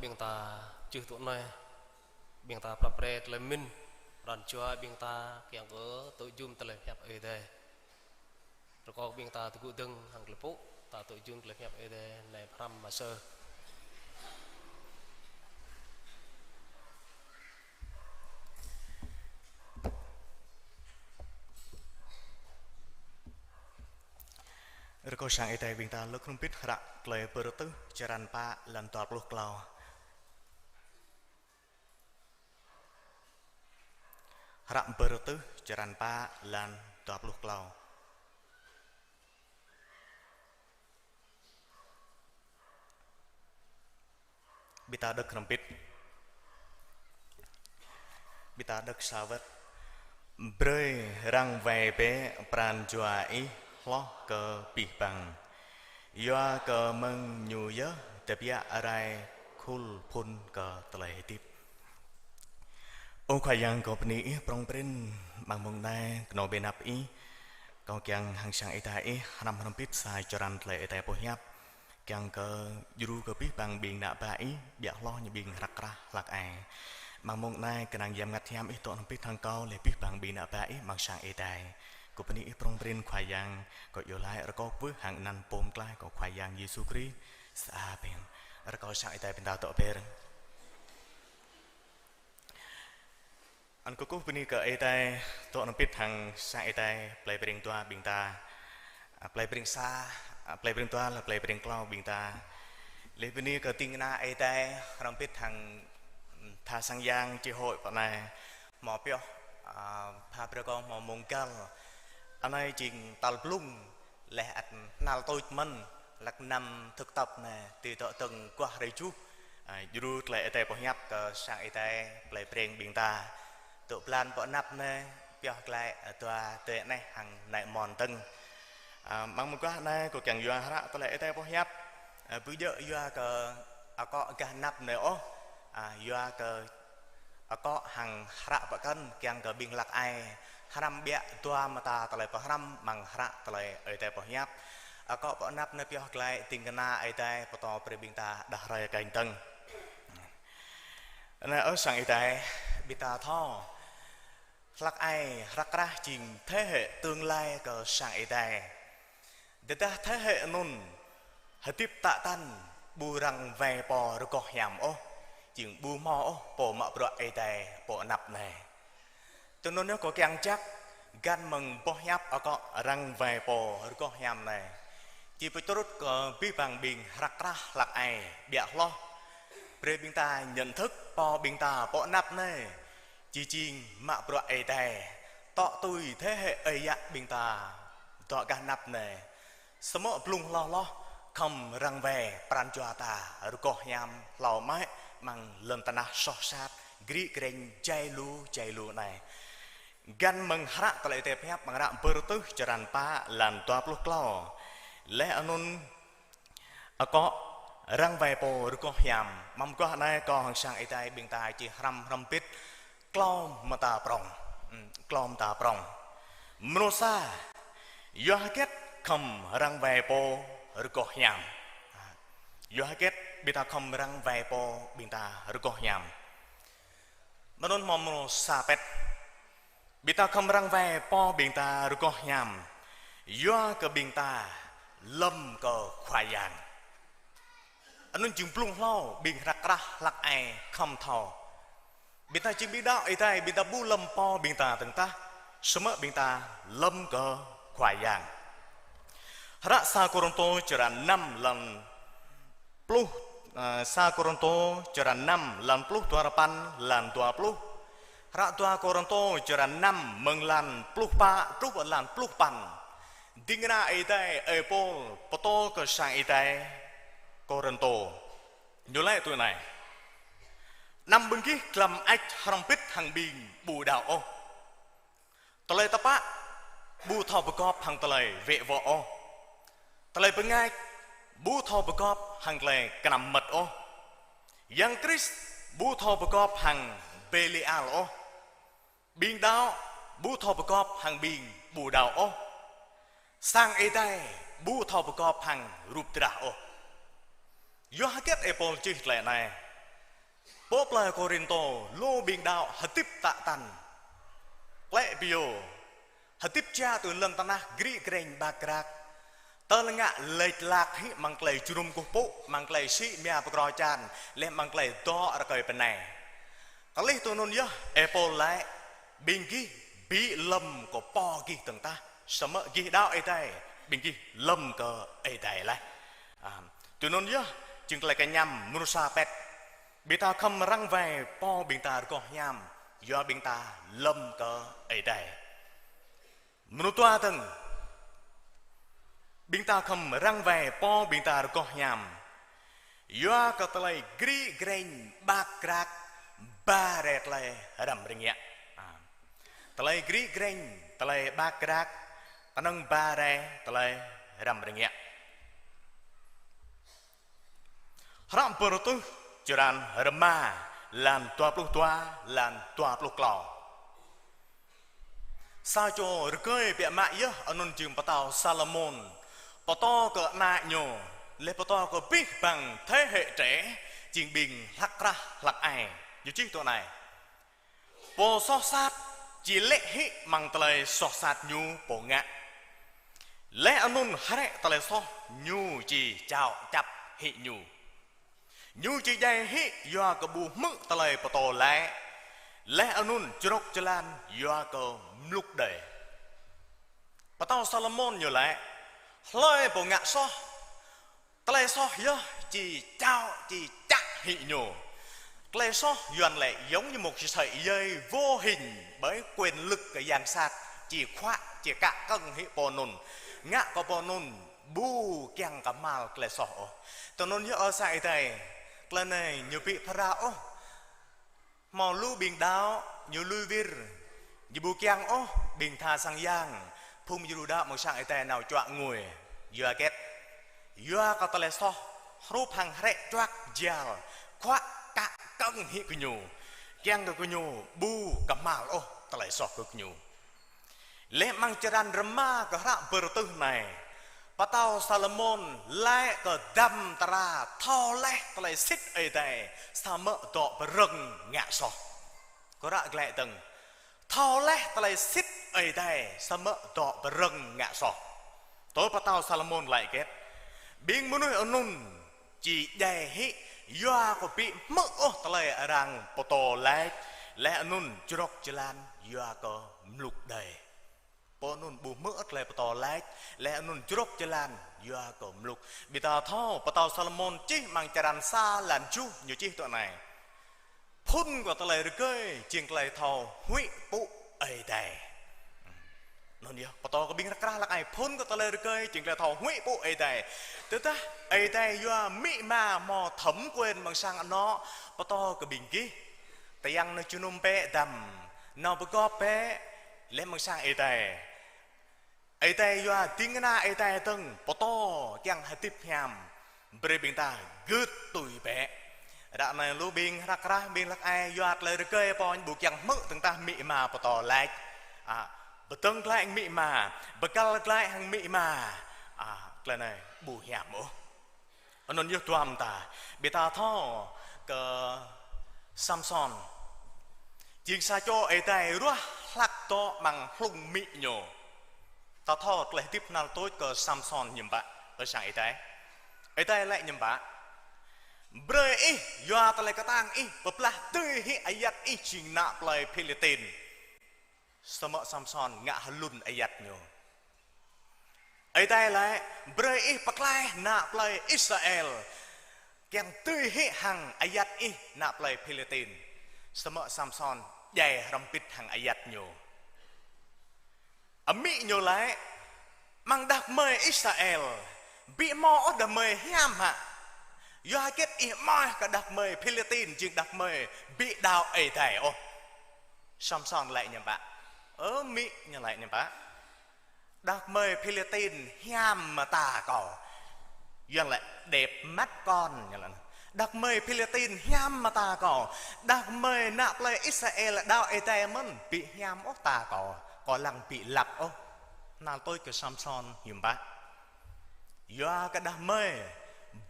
Ƀing ta čih tŭ anai, ƀing ta prăp pre tơlơi mĭn, pran jua ƀing ta kiăng kơ tŭ jum tơlơi pơhiăp Ơi Adai. Rơkâo ƀing ta tơgŭ dơ̆ng hăng tơlơi pŭ, ta tŭ jum tơlơi pơhiăp Ơi Adai, anai pơhrăm mă sơ. Rơkâo sang Ơi Adai ƀing ta lơ̆k hrŏm hơbĭt hră Tơlơi Bơrơtuh črăn pă lăn dua pluh klâo. Hră Bơrơtuh črăn pă lăn dua pluh klâo. Ƀing ta đŏk hrŏm hơbĭt. Ƀing ta đŏk sa wơ̆t. Brơi răng wai bĕ pran jua ih hloh kơ abih bang. Yua kơ mơ̆ng ñu yơh tơbiă rai khul phŭn kơ tơlơi hơdip. Ơ Khua Yang, kâo bơni Ih prŏng prin, amăng mông anai kơnơ̆ng ƀơi anăp Ih, kâo kiăng hăng sang Ơi Adai Ih hrăm hrŏm hơbĭt sa črăn tơlơi Ơi Adai pơhiăp, kiăng kơ djru kơ abih bang ƀing ană bă Ih, ƀiă hloh ñu ƀing hrăk krah hlăk ai. Amăng mông anai kơnang Yang Bơngăt Hiam Ih dŏ hrŏm hơbĭt hăng kâo, laih abih bang ƀing ană bă Ih amăng sang Ơi Adai. Kâo bơni Ih prŏng prin Khua Yang, kâo iâu laĭ rơkâo kwưh hăng anăn Pô Pơklaih kâo Khua Yang Yêsu Krist. Amen. Rơkâo sang Ơi Adai ƀing ta dŏ be̱r. Anŭn kơkuh bơni kơ Ơi Adai, dŏ hrŏm hơbĭt hăng sang Ơi Adai, plei Breng dua ƀing ta. A, plei Breng sa, a, plei Breng dua lĕ plei Breng klâo ƀing ta. Laih bơni kơ ding kơna Ơi Adai, hrŏm hơbĭt hăng, ưm, tha sang yang chi hội pơ anai. Hmâo pioh, a, pha brơi kơ hmâo mông găl. Anai jing tal blung, laih ăt hnal tuč mơ̆n, hlăk năm thực tập anai, tui dŏ dơ̆ng guah hrơi juh, a, djru tơlơi Ơi Adai pơhiăp kơ sang Ơi Adai, plei Breng ƀing ta. Dŏ blan pơ anăp anai, pioh glaĭ, a, dua tơlơi anai hăng nai mon dơ̆ng. A, amăng mơguah anai, kâo kiăng yua hră tơlơi Ơi Adai pơhiăp, a, ƀu djơ̆ yua kơ akŏ gah anăp anai ôh, a, yua kơ akŏ hăng hră pơkŏn kiăng kơ ƀing hlăk ai hrăm ƀiă dua mơta tơlơi pơhrăm amăng hră tơlơi Ơi Adai pơhiăp. Akŏ pơ anăp anai pioh glaĭ ding kơna Ơi Adai pơtô brơi ƀing ta đah hrơi kơnh dơ̆ng. Anai ơ sang Ơi Adai, ƀing ta thâo hlăk ai hrăk krah jing thế hệ tương lai kơ sang Ơi Adai. Tơdah thế hệ anŭn hơdip tă tăn ƀu răng wai pô rơgoh hiam ôh, jing ƀu hmâo ôh pô mă bruă Ơi Adai pơ anăp anai. Tui anŭn yơh kâo kiăng jak găn mơ̆ng boh hiăp akŏ răng wai pô rơgoh hiam anai. Či pơčrŭt kơ abih bang ƀing hrăk krah hlăk ai ƀiă hloh. Brơi ƀing ta nhận thức pô ƀing ta pơ anăp anai. Či jing mă bruă Ơi Adai, tŏ tui thế hệ ơi yă ƀing ta dŏ gah anăp anai. Samơ̆ blung hloh hloh khŏm răng wai pran jua ta rơgoh hiam hlâo mơ̆ amăng lŏn tơnah soh sat, gri kreng jai lu jai lu anai. Găn mơ̆ng hră tơlơi Ơi Adai pơhiăp amăng hră Bơrơtuh črăn pă lăn dua pluh klâo. Laih anŭn akŏ răng wai pô rơgoh hiam. Amăng mơguah anai kâo hăng sang Ơi Adai ƀing ta či hrăm hrŏm hơbĭt klâo mơta prŏng. Ưm, klâo mơta prŏng. Mrô sa, yua hơget khŏm răng wai pô rơgoh hiam. Yua hơget ƀing ta khŏm răng wai pô ƀing ta rơgoh hiam. Mơnŭn hmâo mrô sa pĕt. Ƀing ta khŏm răng wai pô ƀing ta rơgoh hiam. Yua kơ ƀing ta lơ̆m kơ Khua Yang. Anŭn jing blung hlâo ƀing hrăk krah hlăk ai khŏm thâo. Ƀing ta jing ƀing đaŏ Ơi Adai, ƀing ta ƀu lơ̆m pô ƀing ta dơ̆ng tah. Samơ̆ ƀing ta lơ̆m kơ Khua Yang. Hră sa Kôrintô črăn năm lăn pluh, a, sa Kôrintô črăn năm lăn pluh dua rơpăn lăn dua pluh. Hră dua Kôrintô črăn năm mơ̆ng lăn pluh pă truh pơ lăn pluh păn. Ding kơna Ơi Adai, ơi Pôl pơtô kơ sang Ơi Adai Kôrintô. Ñu laĭ tui anai: Anăm ƀing gih glăm hơơč hrŏm hơbĭt hăng ƀing ƀu đaŏ ôh. Tơlơi tơpă ƀu thâo pơgop hăng tơlơi wĕ wŏ ôh. Tơlơi bơngač ƀu thâo pơgop hăng tơlơi kơnăm mơmŏt ôh. Yang Krist ƀu thâo pơgop hăng Bêlial ôh. Ƀing đaŏ ƀu thâo pơgop hăng ƀing ƀu đaŏ ôh. Sang Ơi Adai ƀu thâo pơgop hăng rup drah ôh. Yua hơget ơi Pôl čih tơlơi anai? Pô plơi Kôrintô, lu ƀing đaŏ hơdip tă tăn. Klĕ biô, hơdip ča tui lŏn tơnah gri greng ƀak krak. Tơl ngă lĕč lak hĭ amăng tơlơi jơnum kơkuh pơpŭ, amăng tơlơi sĭ mia pơkro čan, laih amăng tơlơi dŏ rơkơi bơnai. Kơlih tui anŭn yơh, ơi Pôl laĭ, ƀing gih ƀu lơ̆m kơ pô gih dơ̆ng tah, samơ̆ gih đaŏ Ơi Adai, ƀing gih lơ̆m kơ Ơi Adai laih. A, tui anŭn yơh, jing tơlơi kơñăm mơnuih sa pĕt. Ƀing ta khŏm răng wai pô ƀing ta rơgoh hiam, yua ƀing ta lơ̆m kơ Ơi Adai. Mơnuih dua dơ̆ng, ƀing ta khŏm răng wai pô ƀing ta rơgoh hiam, yua kơ tơlơi gri greng ƀak krak ba rai tơlơi răm rơngiă. A, tơlơi gri greng, tơlơi ƀak krak, kơnơ̆ng ba rai tơlơi răm rơngiă. Hră Bơrơtuh črăn rơma, lan dua pluh dua, lan dua pluh klâo. Sa čô rơgơi biă mă yơh, anŭn jing pơtao Salômôn, pơtô kơ ană ñu, laih pơtô kơ abih bang thế hệ trẻ, jing ƀing hlăk krah hlăk ai. Ñu čih tui anai: Pô soh sat či lê̆ hĭ amăng tơlơi soh sat ñu pô ngă, laih anŭn hrĕ tơlơi soh ñu či čao čăp hĭ ñu. Ñu či djai hĭ yua kơ ƀu hmư̆ tơlơi pơtô laĭ, laih anŭn črŏk jơlan yua kơ mluk đơi. Pơtao Salômôn ñu laĭ, hlơi pô ngă soh, tơlơi soh yơh či čao, či čăp hĭ ñu. Tơlơi soh Yuan laĭ giống như một sợi dây vô hình bởi quyền lực của yang sat, či khuă, či kă kơ̆ng hĭ pô anŭn, ngă kơ pô anŭn ƀu kiăng kơhma̱l tơlơi soh ôh. Tui anŭn yơh ơ sang Ơi Adai, tơlơi anai ñu ƀu phara ôh. Hmâo lu ƀing đaŏ, ñu lui wir, ñu ƀu kiăng ôh ƀing tha sang yang, phung djru đaŏ mơ̆ng sang Ơi Adai nao čuă ngui. Yua hơget? Yua kơ tơlơi soh hrup hăng hrĕ čuăk jal, khuă kă kơ̆ng hĭ gơñu, kiăng kơ gơñu ƀu kơhma̱l ôh tơlơi soh kơ gơñu. Laih amăng črăn rơma kơ hră Bơrơtuh anai, pơtao Salômôn laĭ kơ dăm tơra thâo laih tơlơi sĭt Ơi Adai, samơ̆ dŏ pơrơ̆ng ngă soh. Kơ ră glaĭ dơ̆ng, thâo laih tơlơi sĭt Ơi Adai, samơ̆ dŏ pơrơ̆ng ngă soh. Tui pơtao Salômôn laĭ hơget? Ƀing mơnuih anŭn či djai hĭ, yua kơ ƀu hmư̆ ôh tơlơi arăng pơtô laĭ, laih anŭn črŏk jơlan yua kơ mluk đơi. Pô anŭn ƀu hmư̆ ôh tơlơi pơtô laĭ, laih anŭn črŏk jơlan yua kơ mluk. Ƀing ta thâo, pơtao Salômôn čih amăng črăn sa lan tơjuh ñu čih tui anai: Phŭn kơ tơlơi rơgơi jing tơlơi thâo huĭ pŭ Ơi Adai. Anŭn yơh, pơtô kơ ƀing hlăk krah hlăk ai, phŭn kơ tơlơi rơgơi jing tơlơi thâo huĭ pŭ Ơi Adai. Tơdah Ơi Adai yua amĭ ama hmâo thẩm quyền amăng sang anŏ, pơtô kơ ƀing gih, tơyăng nao jơnum bĕ dăm, nao pơgop bĕ, laih amăng sang Ơi Adai. Ơi Adai yua ding kơna Ơi Adai dơ̆ng pơtô kiăng hơdip hiam, brơi ƀing ta gưt tui bĕ. Ră anai lu ƀing hlăk krah, ƀing hlăk ai yua tơlơi rơgơi pô ñu ƀu kiăng hmư̆ dơ̆ng tah amĭ ama pơtô laĭ. A, pơdơ̆ng glaĭ hăng amĭ ama, pơkăl glaĭ hăng amĭ ama. A, tơlơi anai ƀu hiam ôh. Anŭn yơh duăm ta, ƀing ta thâo kơ Samsôn. Jing sa čô Ơi Adai ruah hlak dŏ amăng hlung amĭ ñu. Ta thâo tơlơi hơdip hnal tuč kơ Samsôn hiư̆m pă, ơ sang Ơi Adai. Ơi Adai laĭ hiư̆m pă: Brơi ih, yua tơlơi kơtang ih, pơblah tui hĭ ayăt ih jing ană plơi Philistin. Samơ̆ Samsôn ngă hơlŭn ayăt ñu. Ơi Adai laĭ: Brơi ih pơklaih ană plơi Israel kiăng tui hĭ hăng ayăt ih ană plơi Philistin. Samơ̆ Samsôn djai hrŏm hơbĭt hăng ayăt ñu. Amĭ ñu laĭ: Amăng đah kơmơi Israel ƀu hmâo ôh đah kơmơi hiam hă? Yua hơget ih amoih kơ đah kơmơi Philistin jing đah kơmơi ƀu đaŏ Ơi Adai ôh. Samsôn laĭ hiư̆m pă? Ơ amĭ, ñu laĭ hiư̆m pă? Đah kơmơi Philistin hiam mơta kâo. Yuan laĭ đẹp mắt con, ñu laĭ. Đah kơmơi Philistin hiam mơta kâo. Đah kơmơi ană plơi Israel đaŏ Ơi Adai mơ̆n ƀu hiam ôh ta kâo. Kâo lăng ƀu lăp ôh. Hnal tuč kơ Samsôn hiư̆m pă? Yua kơ đah kơmơi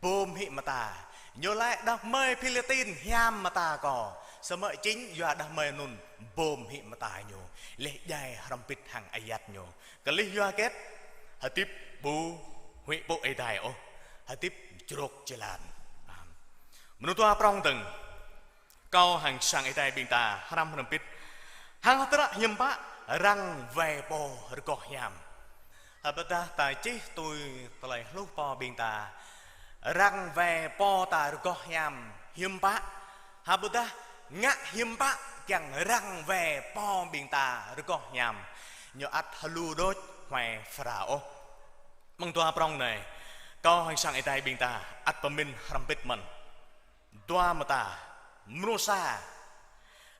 bum hĭ mơta, Ñu laĭ đah kơmơi Philitin hiam mơta kâo. Samơ̆ jing yua đah kơmơi anŭn bom hĭ mơta ñu, laih djai hrŏm hơbĭt hăng ayăt ñu. Kơlih yua hơget? Hơdip ƀu huĭ pŭ Ơi Adai ôh, hơdip jrôk jơlan. Mơnuih dua prŏng dơ̆ng, kâo hăng sang Ơi Adai ƀing ta hrăm hrŏm hơbĭt hăng hơdră hiư̆m pă răng wai pô rơgoh hiam. Hơbơdah ta čih tui tơlơi hluh pô ƀing ta, răng wai pô ta rơgoh hiam hiư̆m pă, hơbơdah ngă hiư̆m pă kiăng răng wai pô ƀing ta rơgoh hiam, ñu ăt hơlu đôč huai phara ôh. Mơ̆ng dua prŏng anai, kâo hăng sang Ơi Adai ƀing ta ăt pơmĭn hrŏm hơbĭt mơ̆n. Dua mơta, mrô sa,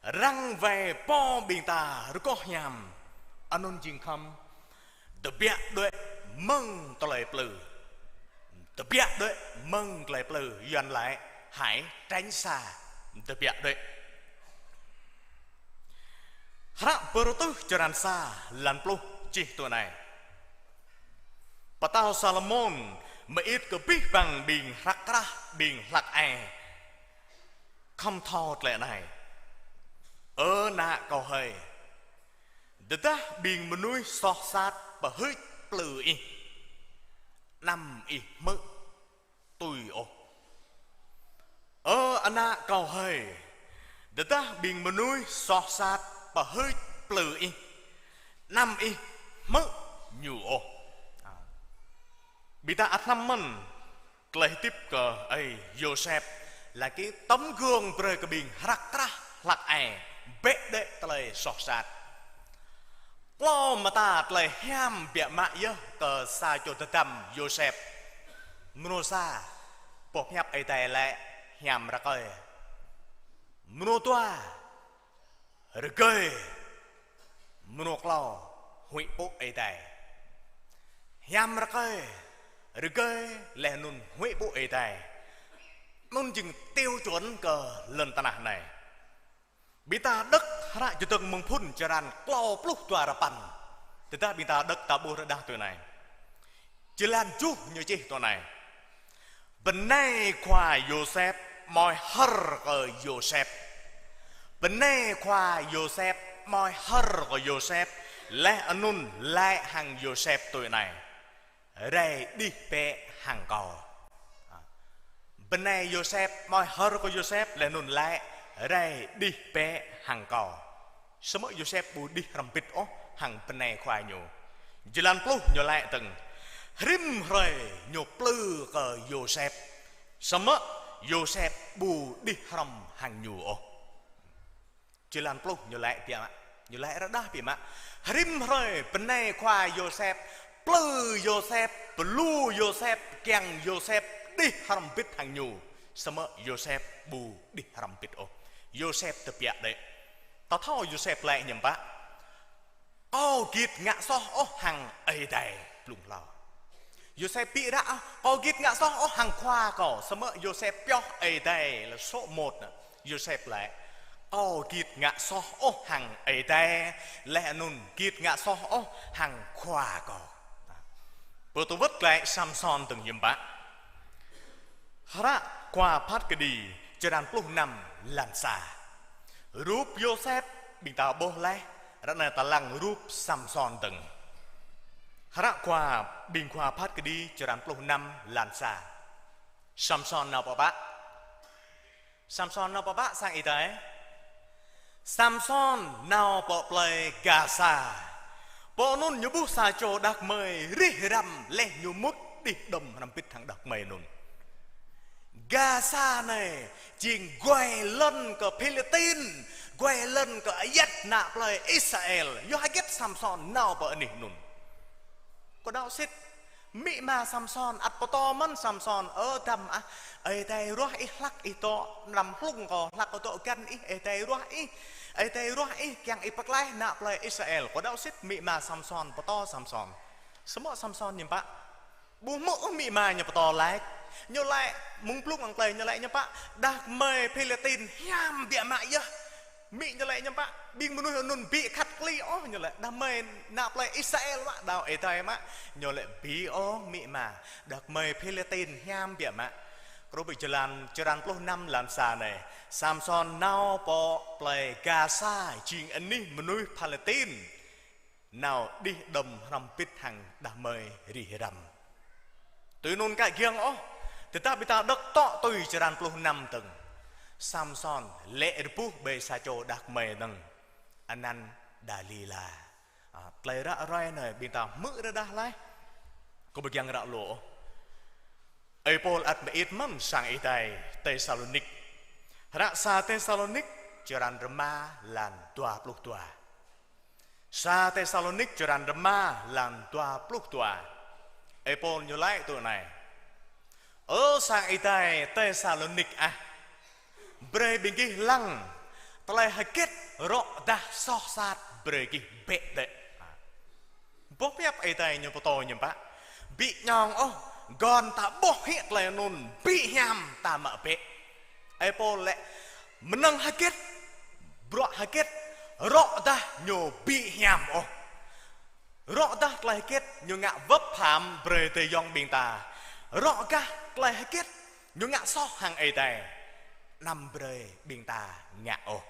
răng wai pô ƀing ta rơgoh hiam, anŭn jing khŏm tơbiă đuaĭ mơ̆ng tơlơi plư. Tơbiă đuaĭ mơ̆ng tơlơi plư, Yuan laĭ hãy tránh xa, tơbiă đuaĭ. Hră Bơrơtuh črăn sa, lan pluh čih tui anai: Pơtao Salômôn mơit kơ abih bang ƀing hrăk krah, ƀing hlăk ai khŏm thâo tơlơi anai: Ơ ană kâo hơi, tơdah ƀing mơnuih soh sat pơhưč plư ih, anăm ih hmư̆ tui ôh. Ơ ană kâo hơi, tơdah ƀing mơnuih soh sat pơhưč plư ih, anăm ih hmư̆ ñu ôh. Ƀing ta ăt hrăm mơ̆n tơlơi hơdip kơ ơi Yôsep, laĭ kơ tấm gương brơi kơ ƀing hrăk krah hlăk ai bĕ đĕ tơlơi soh sat. Klâo mơta tơlơi hiam biă mă yơh kơ sa čô tơdăm Yôsep. Mrô sa, boh hiăp Ơi Adai laĭ hiam rơkơi. Mrô dua, rơgơi. Mrô klâo, huĭ pŭ Ơi Adai. Hiam rơkơi, rơgơi, laih anŭn huĭ pŭ Ơi Adai, anŭn jing tiêu chuẩn kơ lŏn tơnah anai. Ƀing ta đŏk hră Čơdơ̆ng Mơ̆ng Phŭn črăn klâo pluh dua rơpăn. Tơdah ƀing ta đŏk ta ƀuh rơđah tui anai. Jơlan tơjuh ñu čih tui anai: Bơnai khua Yôsep mơi hơr kơ Yôsep. Bơnai khua Yôsep mơi hơr kơ Yôsep, laih anŭn laĭ hăng Yôsep tui anai: Rai đih bĕ hăng kâo. Bơnai Yôsep mơi hơr kơ Yôsep laih anŭn laĭ: Rai đih bĕ hăng kâo. Samơ̆ Yôsep ƀu đih hrŏm hơbĭt ôh hăng bơnai khua ñu. Jơlan pluh ñu laĭ dơ̆ng: Rĭm hrơi ñu plư kơ Yôsep, samơ̆ Yôsep ƀu đih hrŏm hăng ñu ôh. Jơlan pluh ñu laĭ biă mă, ñu laĭ rơđah biă mă. Rĭm hrơi bơnai khua Yôsep plư Yôsep, pơlu Yôsep, kiăng Yôsep đih hrŏm hơbĭt hăng ñu. Samơ̆ Yôsep ƀu đih hrŏm hơbĭt ôh. Yôsep tơbiă đĕ. Ta thâo Yôsep laĭ hiư̆m pă? Kâo git ngă soh ôh hăng Ơi Adai. Blung hlâo Yôsep ƀĭ ră: Kâo git ngă soh ôh hăng khua kâo. Samơ̆ Yôsep pioh Ơi Adai lĕ số một. Yôsep laĭ: Kâo git ngă soh ôh hăng Ơi Adai, laih anŭn git ngă soh ôh hăng khua kâo. Pơtô wơ̆t glaĭ Samsôn dơ̆ng hiư̆m pă? Hră Khua Phat Kơđi črăn pluh năm lan sa. Rup Yôsep ƀing ta ƀuh laih, ră anai ta lăng rup Samsôn dơ̆ng. Hră Khua, ƀing Khua Phat Kơđi črăn pluh năm lan sa. Samsôn nao pơ pă? Samsôn nao pơ pă sang Ơi Adai? Samsôn nao pơ plơi Gasa. Pơ anŭn ñu ƀuh sa čô đah kơmơi rĭh răm, laih ñu mŭt đih đom hrŏm hơbĭt hăng đah kơmơi anŭn. Gasa anai jing guai lŏn kơ Philitin, guai lŏn kơ ayăt ană plơi Israel. Yua hơget Samsôn nao pơ anih anŭn? Kâo đaŏ sĭt, amĭ ama Samsôn ăt pơtô mơ̆n Samsôn: Ơ dăm ah, Ơi Adai ruah ih, hlăk ih dŏ anăm hlung kâo, hlăk kâo dŏ găn ih, Ơi Adai ruah ih, Ơi Adai ruah ih kiăng ih pơklaih ană plơi Israel. Kâo đaŏ sĭt amĭ ama Samsôn pơtô Samsôn. Samơ̆ Samsôn hiư̆m pă? Ƀu hmư̆ ôh amĭ ama ñu pơtô laĭ. Ñu laĭ mơ̆ng blung amăng plơi ñu laĭ hiư̆m pă? Đah kơmơi Philitin hiam biă mă yơh. Amĭ ñu laĭ hiư̆m pă? Ƀing mơnuih anŭn ƀu khăt klĭ ôh, ñu laĭ. Đah kơmơi ană plơi Israel mă, đaŏ Ơi Adai mă. Ñu laĭ ƀu ôh amĭ ama, đah kơmơi Philitin hiam biă mă. Kơ ƀing jơlan črăn pluh năm lăn sa anai, Samsôn nao pơ plei Gasa, jing anih mơnuih Palestin nao đih đơ̆m hrŏm bit hăng đah kơmơi rĭh răm. Tui anŭn ka giŏng ôh, tơdah ƀing ta đŏk tŏ tui črăn pluh năm dơ̆ng, Samsôn lĕ rơbuh ƀơi sa čô đah kơmơi dơ̆ng, anăn Dalila. A, tơlơi ră ruai anai ƀing ta hmư̆ rơđah laih. Kâo ƀu kiăng ră lu ôh. Ơi Pôl ăt mơit mơ̆n sang Ơi Adai Têsalônik. Hră sa Têsalônik črăn rơma lăn dua pluh dua. Sa Têsalônik črăn rơma lăn dua pluh dua. Ơi Pôl ñu laĭ tui anai: Ơ sang Ơi Adai Têsalônik ah, brơi ƀing gih lăng tơlơi hơget rŏ dah soh sat brơi gih bĕ đĕ. Boh hiăp Ơi Adai ñu pơtô ñu pă: Ƀu ñong ôh, gơ̆n ta ƀuh hĭ tơlơi anŭn ƀu hiam ta mă bĕ. Ơi Pôl laĭ mơnơ̆ng hơget, bruă hơget rŏ dah ñu ƀu hiam ôh. Rŏ dah tơlơi hơget ñu ngă vấp phạm brơi tơyŏng ƀing ta. Rŏ dah tơlơi hơget ñu ngă soh hăng Ơi Adai, anăm brơi ƀing ta ngă ôh.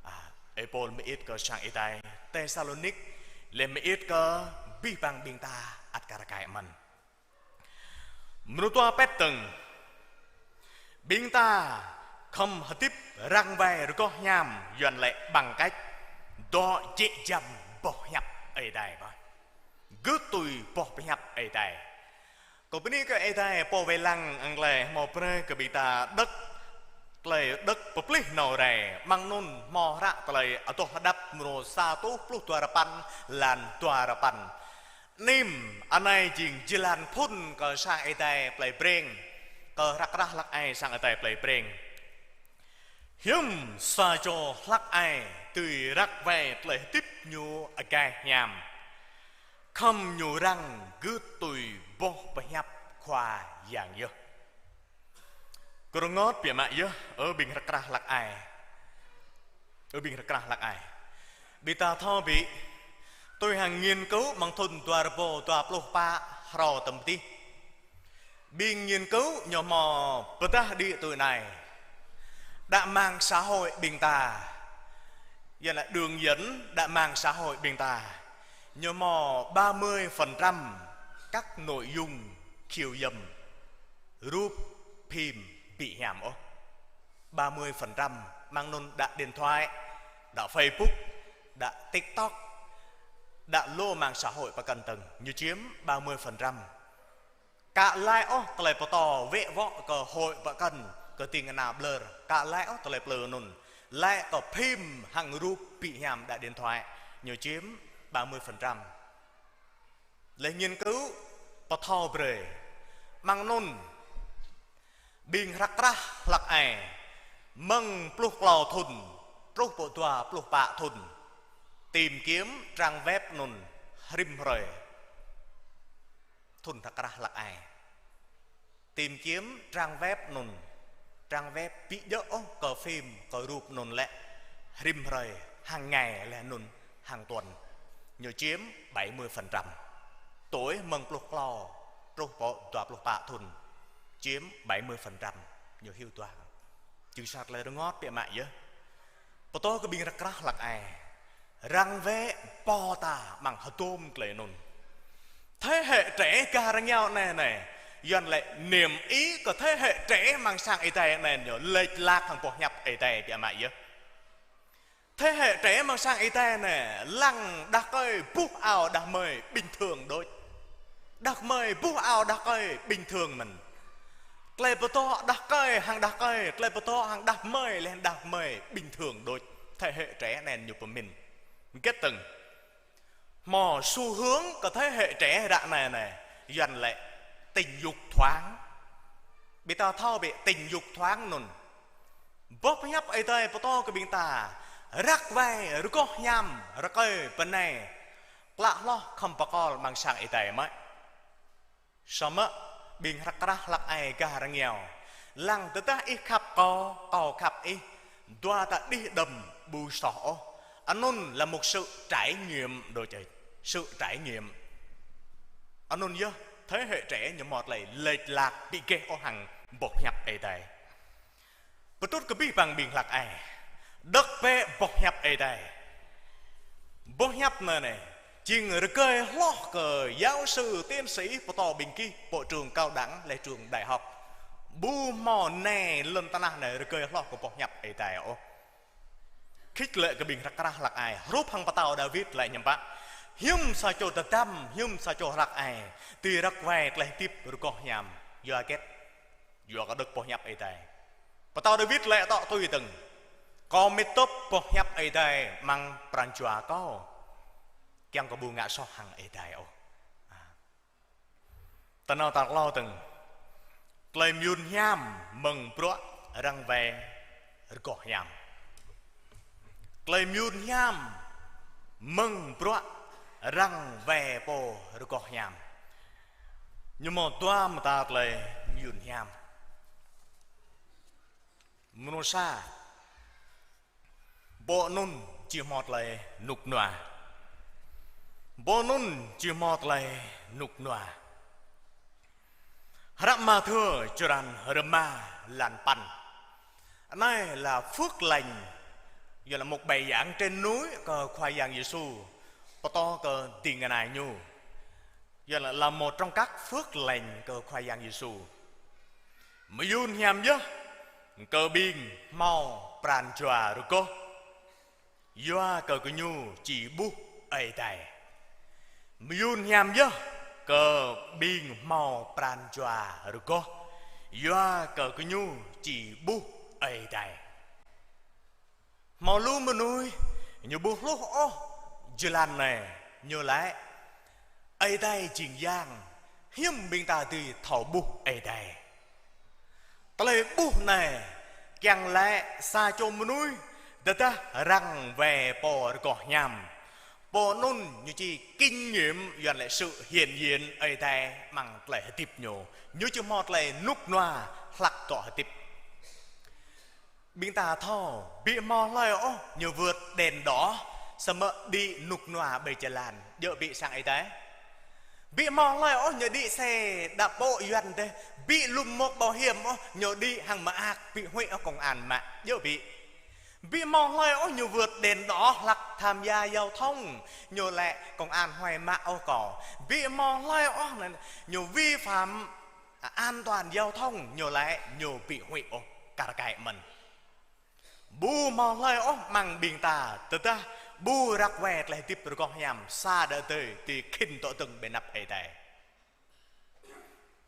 A, Ơi Pôl mơit kơ sang Ơi Adai Têsalônik, lĕ mơit kơ abih bang ƀing ta ăt kar kaĭ mơ̆n. Mơnuih tua pĕt tơ̆ng, ƀing ta khŏm hơdip răng wai rơgoh hiam, Yuan laĭ bằng cách dŏ jĕ jăm boh hiăp Ơi Adai ƀơi. Gưt tui boh pơhiăp Ơi Adai. Kâo bơni kơ Ơi Adai pô wai lăng ăng tơlơi hmâo brơi kơ ƀing ta đŏk tơlơi đŏk pơplih nao rai. Amăng anŭn hmâo hră Tơlơi Adoh Hơđăp mrô sa rơtuh pluh dua rơpăn lăn dua rơpăn. Anih anai jing jơlan phŭn kơ sang Ơi Adai plei Breng, kơ hră krah hlăk ai sang Ơi Adai plei Breng. Hiư̆m sa čô hlăk ai dưi răk wai tơlơi hơdip ñu agaih hiam, khŏm ñu răng gưt tui boh pơhiăp Khua Yang yơh. Kơ rơngot biă mă yơh, ơ ƀing hrăk krah hlăk ai. Ơ ƀing hrăk krah hlăk ai. Ƀing ta thâo ƀĭ, tui hăng nghiên cứu amăng thŭn dua rơbâo dua pluh pă hrâo tơm dih. Ƀing nghiên cứu ñu hmâo pơdah đĭ tui anai. Đa mạng xã hội ƀing ta, Yuan laĭ đường dẫn đa mạng xã hội ƀing ta, ñu hmâo ba mươi phần trăm các nội dung khiêu dâm, rup, phim ƀu hiam ôh. Ba mươi phần trăm, amăng anŭn đa điện thoại, đa Facebook, đa TikTok, đa lu mạng xã hội pơkŏn tơ̆ng, ñu chiếm ba mươi phần trăm. Ka laĭ ôh tơlơi pơtô wĕ wŏ kơ hội pơkŏn, kơ ding kơna ƀlŏr. Ka laĭ ôh tơlơi plư anŭn. Laĭ kơ phim hăng rup ƀu hiam đa điện thoại, ñu chiếm ba mươi phần trăm. Lĕ nghiên cứu pơthâo brơi. Amăng anŭn ƀing hrăk krah hlăk ai, mơ̆ng pluh klâo thŭn truh pơ dua pluh pă thŭn, tìm kiếm trang web anŭn rĭm hrơi. Thŭn hrăk krah hlăk ai. Tìm kiếm trang web anŭn, trang web ƀu djơ̆ ôh kơ phim, kơ rup anŭn lĕ rĭm hrơi, hàng ngày lĕ anŭn hàng tuần, ñu chiếm bảy mươi phần trăm. Tui mơ̆ng pluh klâo truh pơ dua pluh pă thŭn, chiếm bảy mươi phần trăm, ñu hyu dua. Čư̆ sat lĕ rơngot biă mă yơh. Pơtô kơ ƀing hrăk krah hlăk ai. Răng wĕ pô ta amăng hơdôm tơlơi anŭn. Thế hệ trẻ gah rơngiao anai anai, Yuan laĭ niềm ý kơ thế hệ trẻ amăng sang Ơi Adai anai ñu lệch lạc hăng boh hiăp Ơi Adai biă mă yơh. Thế hệ trẻ amăng sang Ơi Adai anai, lăng đah rơkơi buh ao đah kơmơi bình thường đôč. Đah kơmơi buh ao đah rơkơi bình thường mơ̆n. Tơlơi pơtô đah rơkơi hăng đah rơkơi, tơlơi pơtô hăng đah kơmơi lĕ đah kơmơi bình thường đôč. Thế hệ trẻ anai ñu pơmĭn. Hơget tơ̆ng? Hmâo xu hướng kơ thế hệ trẻ ră anai anai, Yuan laĭ tình dục thoáng. Ƀing ta thâo ƀĕ tình dục thoáng anŭn. Boh pơhiăp Ơi Adai pơtô kơ ƀing ta răk wai rơgoh hiam rơkơi bơnai, klă hloh khŏm pơkŏl amăng sang Ơi Adai mơ̆. Samơ̆ ƀing hrăk krah hlăk ai gah rơngiao, lăng tơdah ih khăp kâo, kâo khăp ih, dua ta đih đơ̆m ƀu soh ôh. Anŭn là một sự trải nghiệm đôč ơi, sự trải nghiệm. Anŭn yơh, thế hệ trẻ ñu hmâo tơlơi lệch lạc ƀu gêh ôh hăng boh hiăp Ơi Adai. Pơtrŭt kơ abih bang ƀing hlăk ai, đŏk bĕ boh hiăp Ơi Adai. Boh hiăp anai anai jing rơgơi hloh kơ giáo sư, tiến sĩ, pơtô ƀing gih, bộ trưởng cao đẳng, lĕ trường đại học. Ƀu hmâo nai lŏn tơnah anai rơgơi hloh kơ boh hiăp Ơi Adai ôh. Khĭt lĕ kơ ƀing hlăk krah hlăk ai, hrup hăng pơtao Dawid laĭ hiư̆m pă: Hiư̆m sa čô tơdăm, hiư̆m sa čô hlăk ai dưi răk wai tơlơi hơdip rơgoh hiam? Yua hơget? Yua kơ đŏk boh hiăp Ơi Adai. Pơtao Dawid laĭ tŏ tui dơ̆ng: Kâo mĭt tŭp boh hiăp Ơi Adai amăng pran jua kâo, kiăng kơ ƀu ngă soh hăng Ơi Adai ôh. Tơnao tal klâo dơ̆ng: Tơlơi mơyŭn hiam mơ̆ng bruă răng wai rơgoh hiam. Tơlơi mơyŭn hiam mơ̆ng bruă răng wai pô rơgoh hiam. Ñu hmâo dua mơta tơlơi mơyŭn hiam. Mơnuih sa, pô anŭn či hmâo tơlơi rơnŭk rơnua. Pô anŭn či hmâo tơlơi rơnŭk rơnua. Hră Mathiơ črăn rơma, lan păn. Anai là phước lành, yua là một bài giảng trên núi kơ Khua Yang Yêsu pơtô kơ ding kơna ñu. Yua là, là một trong các phước lành kơ Khua Yang Yêsu. Mơyŭn hiam yơh kơ ƀing hmâo pran jua rơgoh, yua kơ gơñu či ƀuh Ơi Adai. Mơyŭn hiam yơh kơ ƀing hmâo pran jua rơgoh, yua kơ gơñu či ƀuh Ơi Adai. Hmâo lu mơnuih ñu ƀu hluh ôh jơlan anai, ñu laĭ: Ơi Adai jing yang, hiư̆m ƀing ta dưi thâo ƀuh Ơi Adai? Tơlơi ƀuh anai kiăng laĭ sa čô mơnuih tơdah răng wai pô rơgoh hiam, pô anŭn ñu či kinh nghiệm, yua lĕ sự hiện diện Ơi Adai amăng tơlơi hơdip ñu. Ñu či hmâo tơlơi rơnŭk rơnua hlăk dŏ hơdip. Ƀing ta thâo, ƀu hmâo hlơi ôh ñu vượt đèn đỏ samơ̆ đĭ rơnŭk rơnua ƀơi jơlan, djơ̆ ƀu sang Ơi Adai? Ƀu hmâo hlơi ôh ñu đĭ xe đạp bộ Yuan dêh, ƀu lŭm mok bảo hiểm ôh, ñu đĭ hăng mơak, ƀu huĭ ôh công an mă, djơ̆ ƀu? Ƀu hmâo hlơi ôh ñu vượt đèn đỏ hlăk tham gia giao thông, ñu laĭ công an huai mă ôh kâo. Ƀu hmâo hlơi ôh ñu vi phạm an toàn giao thông, ñu laĭ ñu ƀu huĭ ôh, kar kaĭ mơ̆n. Ƀu hmâo hlơi ôh amăng ƀing ta tơdah ƀu răk wai tơlơi hơdip rơgoh hiam, sa đă tơi ti khĭn dŏ dơ̆ng ƀơi anăp Ơi Adai.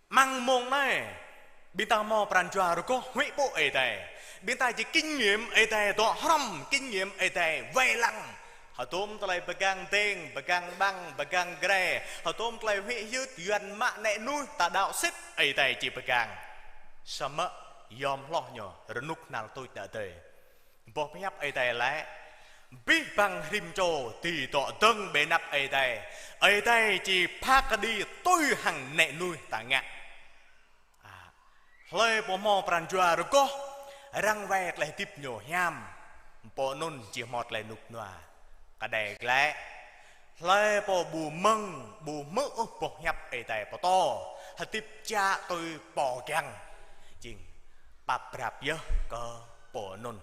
Amăng mông anai, ƀing ta hmâo pran jua rơgoh huĭ pơpŭ Ơi Adai. Ƀing ta či kinh nghiệm Ơi Adai dŏ hrŏm, kinh nghiệm Ơi Adai wai lăng. Hơdôm tơlơi pơgang dêng, pơgang ƀăng, pơgang gre, hơdôm tơlơi huĭ hyưt Yuan mă nĕ nuih, ta đaŏ sĭt Ơi Adai či pơgang. Samơ̆ yom hloh ñu, rơnŭk hnal tuč đă tơi. Boh hiăp Ơi Adai laĭ: Abih bang rĭm čô dưi dŏ dơ̆ng ƀơi anăp Ơi Adai, Ơi Adai či pha kơđi tui hăng nĕ nuih ta ngă. A, hlơi pô hmâo pran jua rơgoh, răng wai tơlơi hơdip ñu hiam, pô anŭn či hmâo tơlơi rơnŭk rơnua. Kơđai glaĭ, hlơi pô ƀu mơ̆ng, ƀu hmư̆ ôh boh hiăp Ơi Adai pơtô, hơdip čă tui pô kiăng, jing pap prap yơh kơ pô anŭn.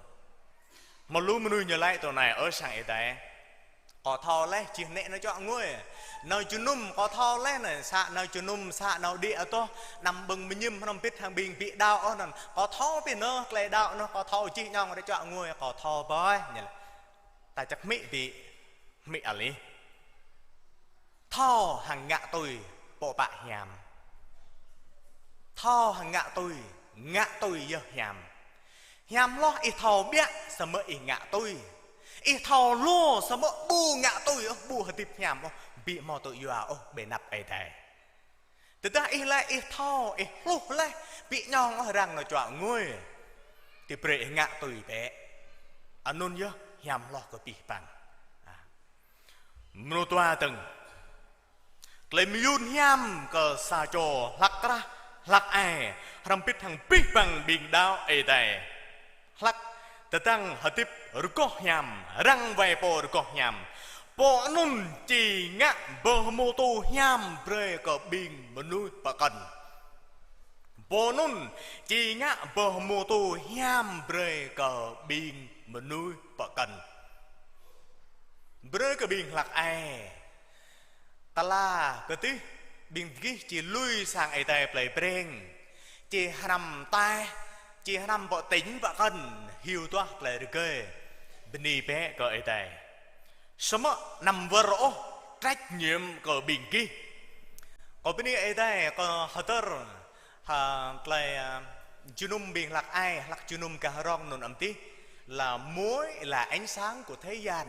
Hmâo lu mơnuih ñu laĭ tui anai: Ơ sang Ơi Adai, kâo thâo laih, čih nĕ nao čuă ngui. Nao jơnum kâo thâo laih anai, sa nao jơnum, sa nao đĭ adoh, anăm ƀơ̆ng mơñum, hrŏm hơbĭt hăng ƀing ƀu đaŏ ôh anŭn. Kâo thâo pih nơh, tơlơi đaŏ nơh kâo thâo, čih ñong ră čuă ngui, kâo thâo ƀơi, ñu laĭ. Ta čăk hmư̆ ƀu, hmư̆ alih. Thâo hăng ngă tui pơpă hiam. Thâo hăng ngă tui, ngă tui yơh hiam. Hiam hloh ih thâo biă, samơ̆ ih ngă tui. Ih thâo lu, samơ̆ ƀu ngă tui ôh, ƀu hơdip hiam ôh, ƀu hmâo tŭ yua ôh ƀơi anăp Ơi Adai. Tơdah ih laĭ ih thâo, ih hluh laih, ƀu ñong ôh arăng nao čuă ngui. Či brơi ih ngă tui bĕ. Anŭn yơh hiam hloh kơ abih bang. A. Mrô dua dơ̆ng. Tơlơi mơyŭn hiam kơ sa čô hlăk krah, hlăk ai, hrŏm hơbĭt hăng abih bang ƀing đaŏ Ơi Adai. Hlăk tơdang hơdip rơgoh hiam, răng wai pô rơgoh hiam, pô anŭn či ngă pơhmutu hiam brơi kơ ƀing mơnuih pơkŏn. Pô anŭn či ngă boh hmua tŭ hiam brơi kơ ƀing mơnuih pơkŏn. Brơi kơ ƀing hlăk ai. Tơl kơtih ƀing gih či lui sang Ơi Adai plei Breng, či hrăm taih, či hrăm pơ tỉnh pơkŏn, hyu duah tơlơi rơgơi. Bơni bĕ kơ Ơi Adai. Samơ̆ anăm wơr ôh trách nhiệm kơ ƀing gih. Kâo bơni Ơi Adai, kâo hơdơr ha, tơlơi, a, jơnum ƀing hlăk ai, hlăk jơnum gah rŏng anŭn ăm tih, là muối, là ánh sáng của thế gian.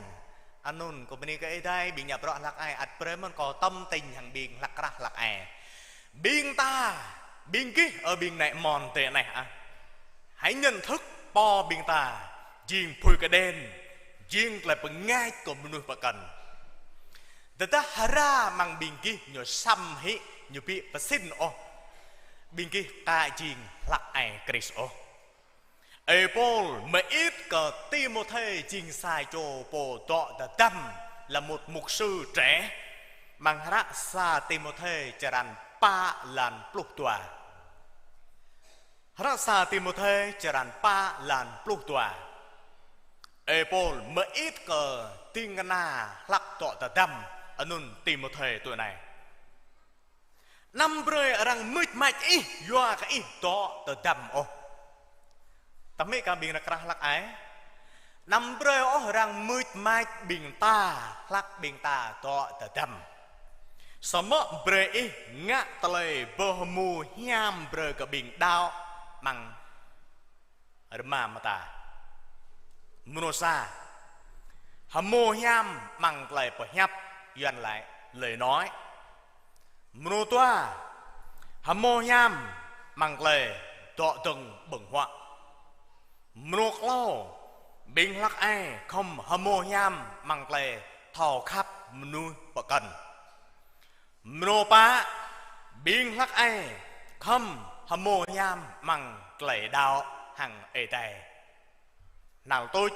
Anŭn kâo bơni kơ Ơi Adai, ƀing ñă bruă hlăk ai, ăt brơi mơ̆n kâo tâm tình hăng ƀing hlăk krah hlăk ai. Ƀing ta, ƀing gih, ơ ƀing nai mon tơ anai ah. Hãy nhận thức pô ƀing ta jing phơi kơđen, jing tơlơi pơngač kơ mơnuih pơkŏn. Tơdah hơra amăng ƀing gih ñu săm hĭ, ñu ƀu pơsĭn ôh, ƀing gih aka jing hlăk ai Krist ôh. Ơi Pôl mơit kơ Timôthê jing sa čô pô dŏ tơdăm, là một mục sư trẻ, amăng hră sa Timôthê črăn pă lan pluh dua. Hră sa Timôthê črăn pă lan pluh dua. Ơi Pôl mơit kơ ding kơna hlăk dŏ tơdăm anŭn Timôthê tui anai: Anăm brơi arăng mưč mač ih, yua kơ ih dŏ tơdăm ôh. Tơhmư̆ kơ ƀing hlăk krah hlăk ai. Anăm brơi ôh arăng mưč mač ƀing ta, hlăk ƀing ta dŏ tơdăm. Samơ̆ brơi ih ngă tơlơi boh hmua hiam brơi kơ ƀing đaŏ amăng rơma mơta. Mrô sa, hmua hiam amăng tơlơi pơhiăp, Yuan laĭ lời nói. Mrô dua, hmua hiam amăng tơlơi dŏ dơ̆ng ƀơ̆ng huă. Mrô klâo, ƀing hlăk ai khŏm hmua hiam amăng tơlơi thâo khăp mơnuih pơkŏn. Mrô pă, ƀing hlăk ai khŏm hmua hiam amăng tơlơi đaŏ hăng Ơi Adai. Năl tuč,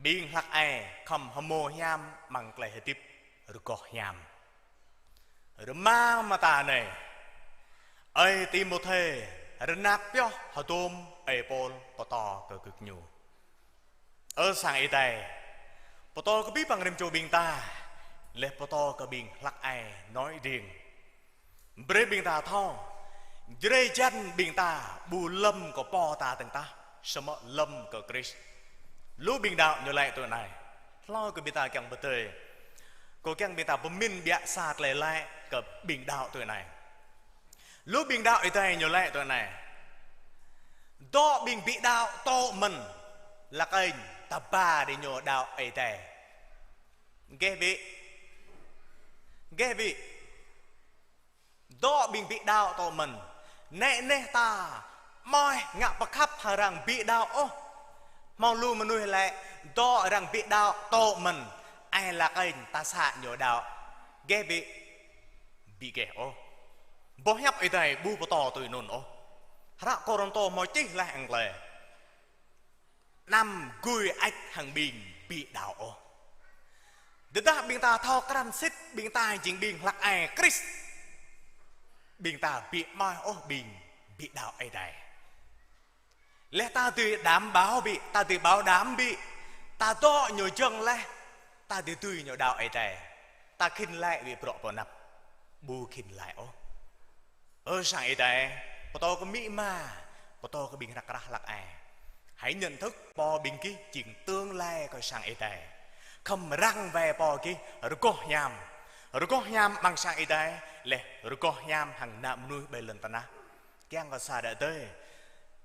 ƀing hlăk ai khŏm hmua hiam amăng tơlơi hơdip rơgoh hiam. Rơma mơta anai, ơi Timôthê rơnăk pioh hơdôm ơi Pôl pơtô kơ gơñu. Ơ sang Ơi Adai, pơtô kơ abih bang rĭm čô ƀing ta, laih pơtô kơ ƀing hlăk ai nói riêng. Brơi ƀing ta thâo, drơi jăn ƀing ta ƀu lơ̆m kơ pô ta dơ̆ng tah, samơ̆ lơ̆m kơ Krist. Lu ƀing đaŏ ñu laĭ tui anai. Hlâo kơ ƀing ta kiăng pơdơi, kâo kiăng ƀing ta pơmĭn biă sa tơlơi laĭ kơ ƀing đaŏ tui anai. Lu ƀing đaŏ Ơi Adai ñu laĭ tui anai: Dŏ ƀing ƀu đaŏ tŏ mơ̆n, lăk ĕnh ta ba đĭ ñu đaŏ Ơi Adai. Geh ƀu? Geh ƀu? Dŏ ƀing ƀu đaŏ tŏ mơ̆n. Nĕ neh ta mơ̆ ngă pơkhăp hăng arăng ƀu đaŏ ôh. Hmâo lu mơnuih laĭ dŏ arăng ƀu đaŏ tŏ mơ̆n, ai lăk ĕnh ta sa ñu đaŏ. Geh ƀu? Ƀu geh ôh. Boh hiăp Ơi Adai ƀu pơtô tui anŭn ôh. Hră Kôrintô hmâo čih laih hăng tơlơi: Anăm gui ăč hăng ƀing ƀu đaŏ ôh. Tơdah ƀing ta thâo krăn sĭt ƀing ta jing ƀing hlăk ai Krist, ƀing ta ƀu mơ̆ ôh ƀing ƀu đaŏ Ơi Adai. Laih ta dưi đảm bảo ƀu, ta dưi bảo đảm ƀu, ta dŏ ñu jơ̆ng laih, ta dưi dưi ñu đaŏ Ơi Adai. Ta khĭn laĭ ƀu bruă pơanăp, ƀu khĭn laĭ ôh. Ơ sang Ơi Adai, pơtô kơ amĭ ama, pơtô kơ ƀing hlăk krah hlăk ai. Hãy nhận thức pô ƀing gih jing tương lai kơ sang Ơi Adai. Khŏm răng wai pô gih rơgoh hiam. Rơgoh hiam amăng sang Ơi Adai, laih rơgoh hiam hăng ană mơnuih ƀơi lŏn tơnah. Kiăng kơ sa đă tơi,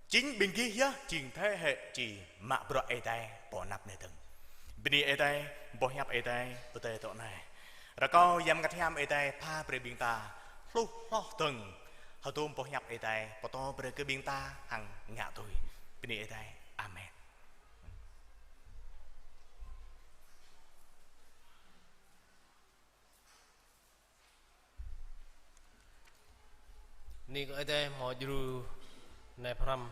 chính ƀing gih yơh jing thế hệ či mă bruă Ơi Adai pơ anăp anai dơ̆ng. Bơni Ơi Adai, boh hiăp Ơi Adai pơdơi tŏ anai. Rơkâo Yang Bơngăt Hiam Ơi Adai pha brơi ƀing ta hluh hloh dơ̆ng hơdôm boh hiăp Ơi Adai pơtô brơi kơ ƀing ta hăng ngă tui. Bơni Ơi Adai. Amen. Bơni kơ Ơi Adai hmâo djru nai pơhrăm.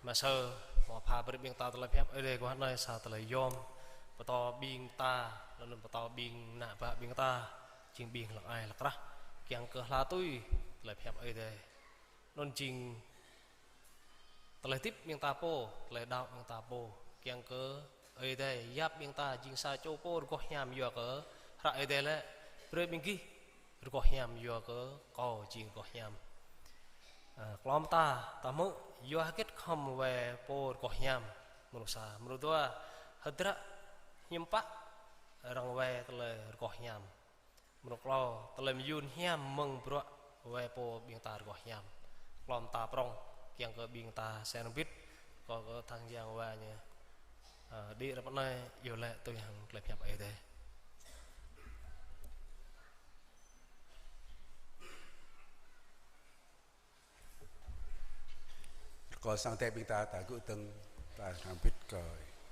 Mơsơ hmâo pha brơi ƀing ta tơlơi pơhiăp Ơi Adai kơ anai sa tơlơi yôm. Pơtô ƀing ta, lalu pơtô ƀing ană bă ƀing ta, jing ƀing hlăk ai hlăk krah. Kiăng kơ hla tui tơlơi pơhiăp Ơi Adai. Anŭn jing tơlơi hơdip ƀing ta pô, tơlơi đaŏ ƀing ta pô. Kiăng kơ Ơi Adai yap ƀing ta jing sa čô pô rơgoh hiam yua kơ hră Ơi Adai laĭ: Brơi ƀing gih rơgoh hiam yua kơ Kâo jing rơgoh hiam. Ơ, klom ta, ta hmư̆ yua hơget khŏm wai pô rơgoh hiam. Mrô sa, mrô dua, hơdră hiư̆m pă arăng wai tơlơi rơgoh hiam. Mrô klâo, tơlơi mơyŭn hiam mơ̆ng bruă wai pô ƀing ta rơgoh hiam. Klom ta prŏng, kiăng kơ ƀing ta seng rơbit, kơ, kơ thăng yang wa ñu. Ơ, đĭ rơ̆p anai, iâu laĭ tui hăng tơlơi pơhiăp Ơi Adai. Rơkâo sang Ơi Adai ƀing ta, ta gŭ dơ̆ng, ta hrăm bit kơ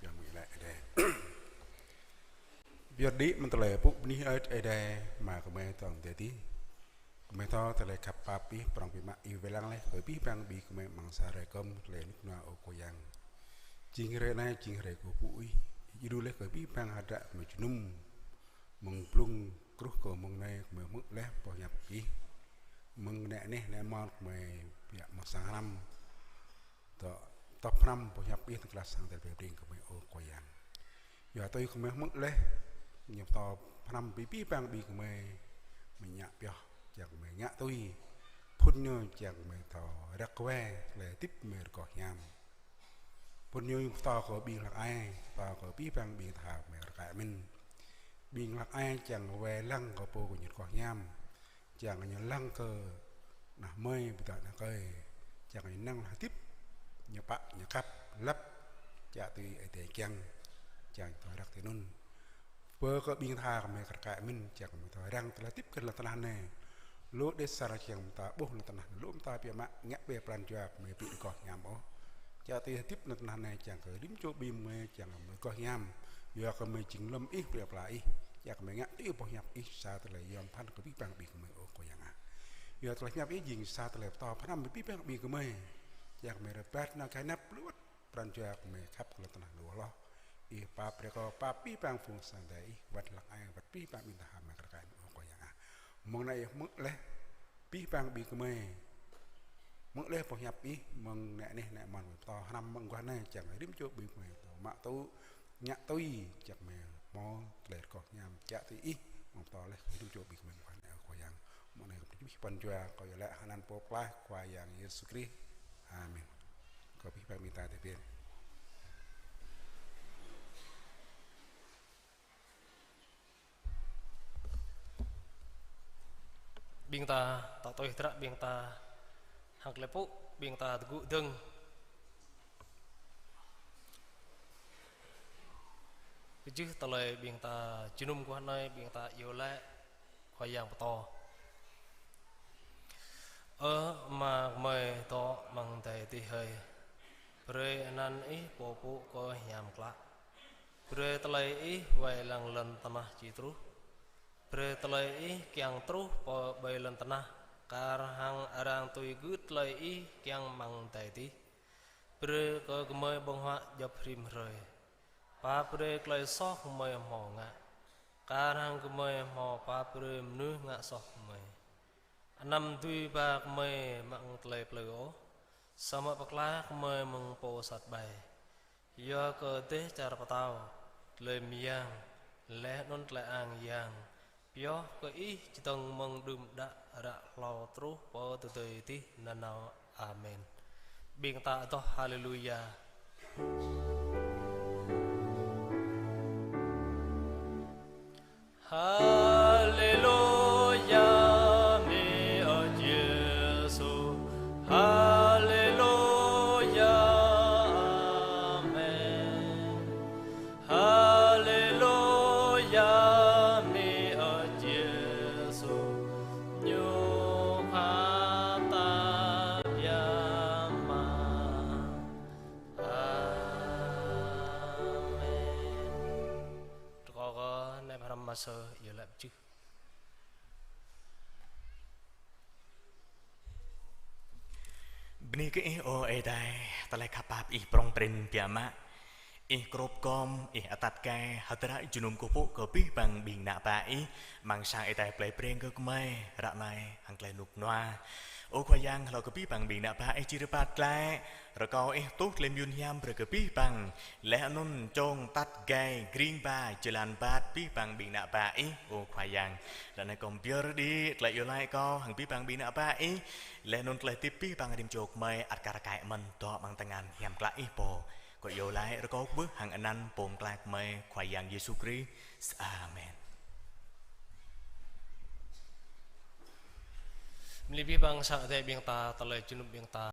Yang Mơ̆ng Ơi Adai. Pơyơr đĭ mơ̆ng tơlơi pŭ bơni Ơi Adai, Ama gơmơi dŏ amăng adai adih. Gơmơi thâo tơlơi khăp pap Ih prŏng biă mă, Ih wai lăng laih kơ abih bang ƀing gơmơi amăng sa hrơi kơm tơlơi rơnŭk rơnua, ơ Khua Yang. Jing hrơi anai, jing hrơi kơkuh pơpŭ Ih. Ih djru laih kơ abih bang hơdră gơmơi jơnum. Mơ̆ng blung truh kơ mông anai gơmơi hmư̆ laih boh hiăp Ih. Mơ̆ng anai neh anai mơ̆n gơmơi biă mă sang hrăm. Dŏ tŏp hrăm boh hiăp Ih tơ̆ng klah sang tơlơi pơhiăp ƀing gơmơi, ơ Khua Yang. Yua tui gơmơi hmư̆ laih, ñu pơtô hrăm abih bang ƀing gơmơi, gơmơi ngă pioh, kiăng gơmơi ngă tui. Phŭn ñu kiăng gơmơi thâo răk wai tơlơi hơdip gơmơi rơgoh hiam. Phŭn ñu pơtô kơ ƀing hlăk ai, pơtô kơ abih bang ƀing tha gơmơi rơkơi mơ̆n. Ƀing hlăk ai kiăng wai lăng kơ pô gơñu rơgoh hiam. Kiăng ñu lăng kơ ană mơi ƀôdah ană kơi. Kiăng ñu năng hơdip, ñu pă, ñu khăp, lăp, kiăng tui Ơi Adai kiăng, kiăng thâo răk tui anŭn. Pơ kơ ƀing tha gơmơi rơkơi mơ̆n, kiăng gơmơi thâo răng tơlơi hơdip kơ lŏn tơnah anai. Lu đe sa kiăng mơta ƀuh lŏn tơnah anai, lu mơta biă mă ngă ƀơi pran jua gơmơi ƀu rơgoh hiam ôh. Kiăng tui hơdip lŏn tơnah anai, kiăng kơ rĭm čô ƀing gơmơi, kiăng gơmơi rơgoh hiam. Yua kơ gơmơi jing lơ̆m Ih, plơi pla Ih. Kiăng gơmơi ngă tui boh hiăp Ih sa tơlơi yom pơphan kơ abih bang ƀing gơmơi, ơ Khua Yang ah. Yua tơlơi hiăp Ih jing sa tơlơi pơtô pơhrăm abih bang ƀing gơmơi. Kiăng gơmơi rơbat nao kơ anăp lu wơ̆t pran jua gơmơi khăp kơ lŏn tơnah lu hloh. Ih pap brơi kơ pap abih bang phung sang Ơi Adai Ih, wơ̆t hlăk ai, wơ̆t abih bang ƀing tha gơmơi rơkơi, ơ Khua Yang ah. Mơ̆ng anai Ih hmư̆ laih abih bang ƀing gơmơi. Hmư̆ laih boh hiăp Ih, mơ̆ng anai neh anai mơ̆n pơtô hrăm mơguah anai, kiăng rĭm čô ƀing gơmơi thâo mă tŭ, ngă tui, kiăng gơmơi hmâo tơlơi rơgoh hiam, kiăng tui Ih, mơ̆ng pơtô laih kơ rĭm čô ƀing gơmơi mơguah anai, ơ Khua Yang. Mơ̆ng anai kơ abih bang pran jua, kâo iâu laĭ hơnăn Pô Pơklaih Khua Yang Yêsu Krist. Amen. Kơ abih bang ƀing ta tơbiă. Ƀing ta, ta tui hơdră ƀing ta, hăng tơlơi pŭ ƀing ta tơgŭ dơ̆ng. Kơjưh tơlơi ƀing ta jơnum guah anai, ƀing ta iâu laĭ Khua Yang pơtô. Ơ Ama gơmơi dŏ amăng adai adih hơi, brơi anăn Ih pô pŭ kơ hiam klă. Brơi tơlơi Ih wai lăng lŏn tơnah či truh. Brơi tơlơi Ih kiăng truh pơ ƀơi lŏn tơnah, kar hăng arăng tui gưt tơlơi Ih kiăng amăng adai adih. Brơi kơ gơmơi ƀơ̆ng huă djŏp rĭm hrơi. Pap brơi tơlơi soh gơmơi hmâo ngă, kar hăng gơmơi hmâo pap brơi mơnuih ngă soh gơmơi. Anăm dưi ba gơmơi amăng tơlơi plư ôh, samơ̆ pơklaih gơmơi mơ̆ng pô sat ƀai. Yua kơ dêh čar pơtao, tơlơi mơyang, laih anŭn tơlơi ang yang, pioh kơ Ih čơdơ̆ng mơ̆ng đưm đă ră hlâo truh pơ tơdơi adih nanao. Amen. Ƀing ta adoh Haleluya. Haleluya, mơ̆ Ơi Yêsu. Haleluya, amen. Haleluya, mơ̆ Ơi Yêsu. Ñu khăp ta biă mă. Amen. Rơkâo kơ ană ƀôn sang iâu laĭ pơjưh. Bơni kơ Ih, ơ Ơi Adai, tơlơi khăp pap Ih prŏng prin biă mă. Ih krôp gom, Ih atăt gai hơdră jơnum kơkuh pơpŭ kơ abih bang ƀing ană bă Ih, amăng sang Ih tơlơi plei Breng kơ gơmơi, ră anai hăng tơlơi rơnŭk rơnua. Ơ Khua Yang, hlâo kơ abih bang ƀing ană bă Ih či rơbat glaĭ, rơkâo Ih tuh tơlơi mơyun hiam brơi kơ abih bang, laih anŭn čong atăt gai gring ba jơlan rơbat abih bang ƀing ană bă Ih, ơ Khua Yang. Ră anai kâo pơyơr đĭ tơlơi iâu laĭ kâo hăng abih bang ƀing ană bă Ih, laih anŭn tơlơi hơdip abih bang rĭm čô gơmơi ăt kar kaĭ mơ̆n dŏ amăng tơngan hiam klă Ih pô. Kâo iâu laĭ rơkâo kơkuh hăng anăn Pô Pơklaih gơmơi Khua Yang Yêsu Krist. Amen. Mơ̆ng abih bang sang Ơi Adai ƀing ta, tơlơi jơnum ƀing ta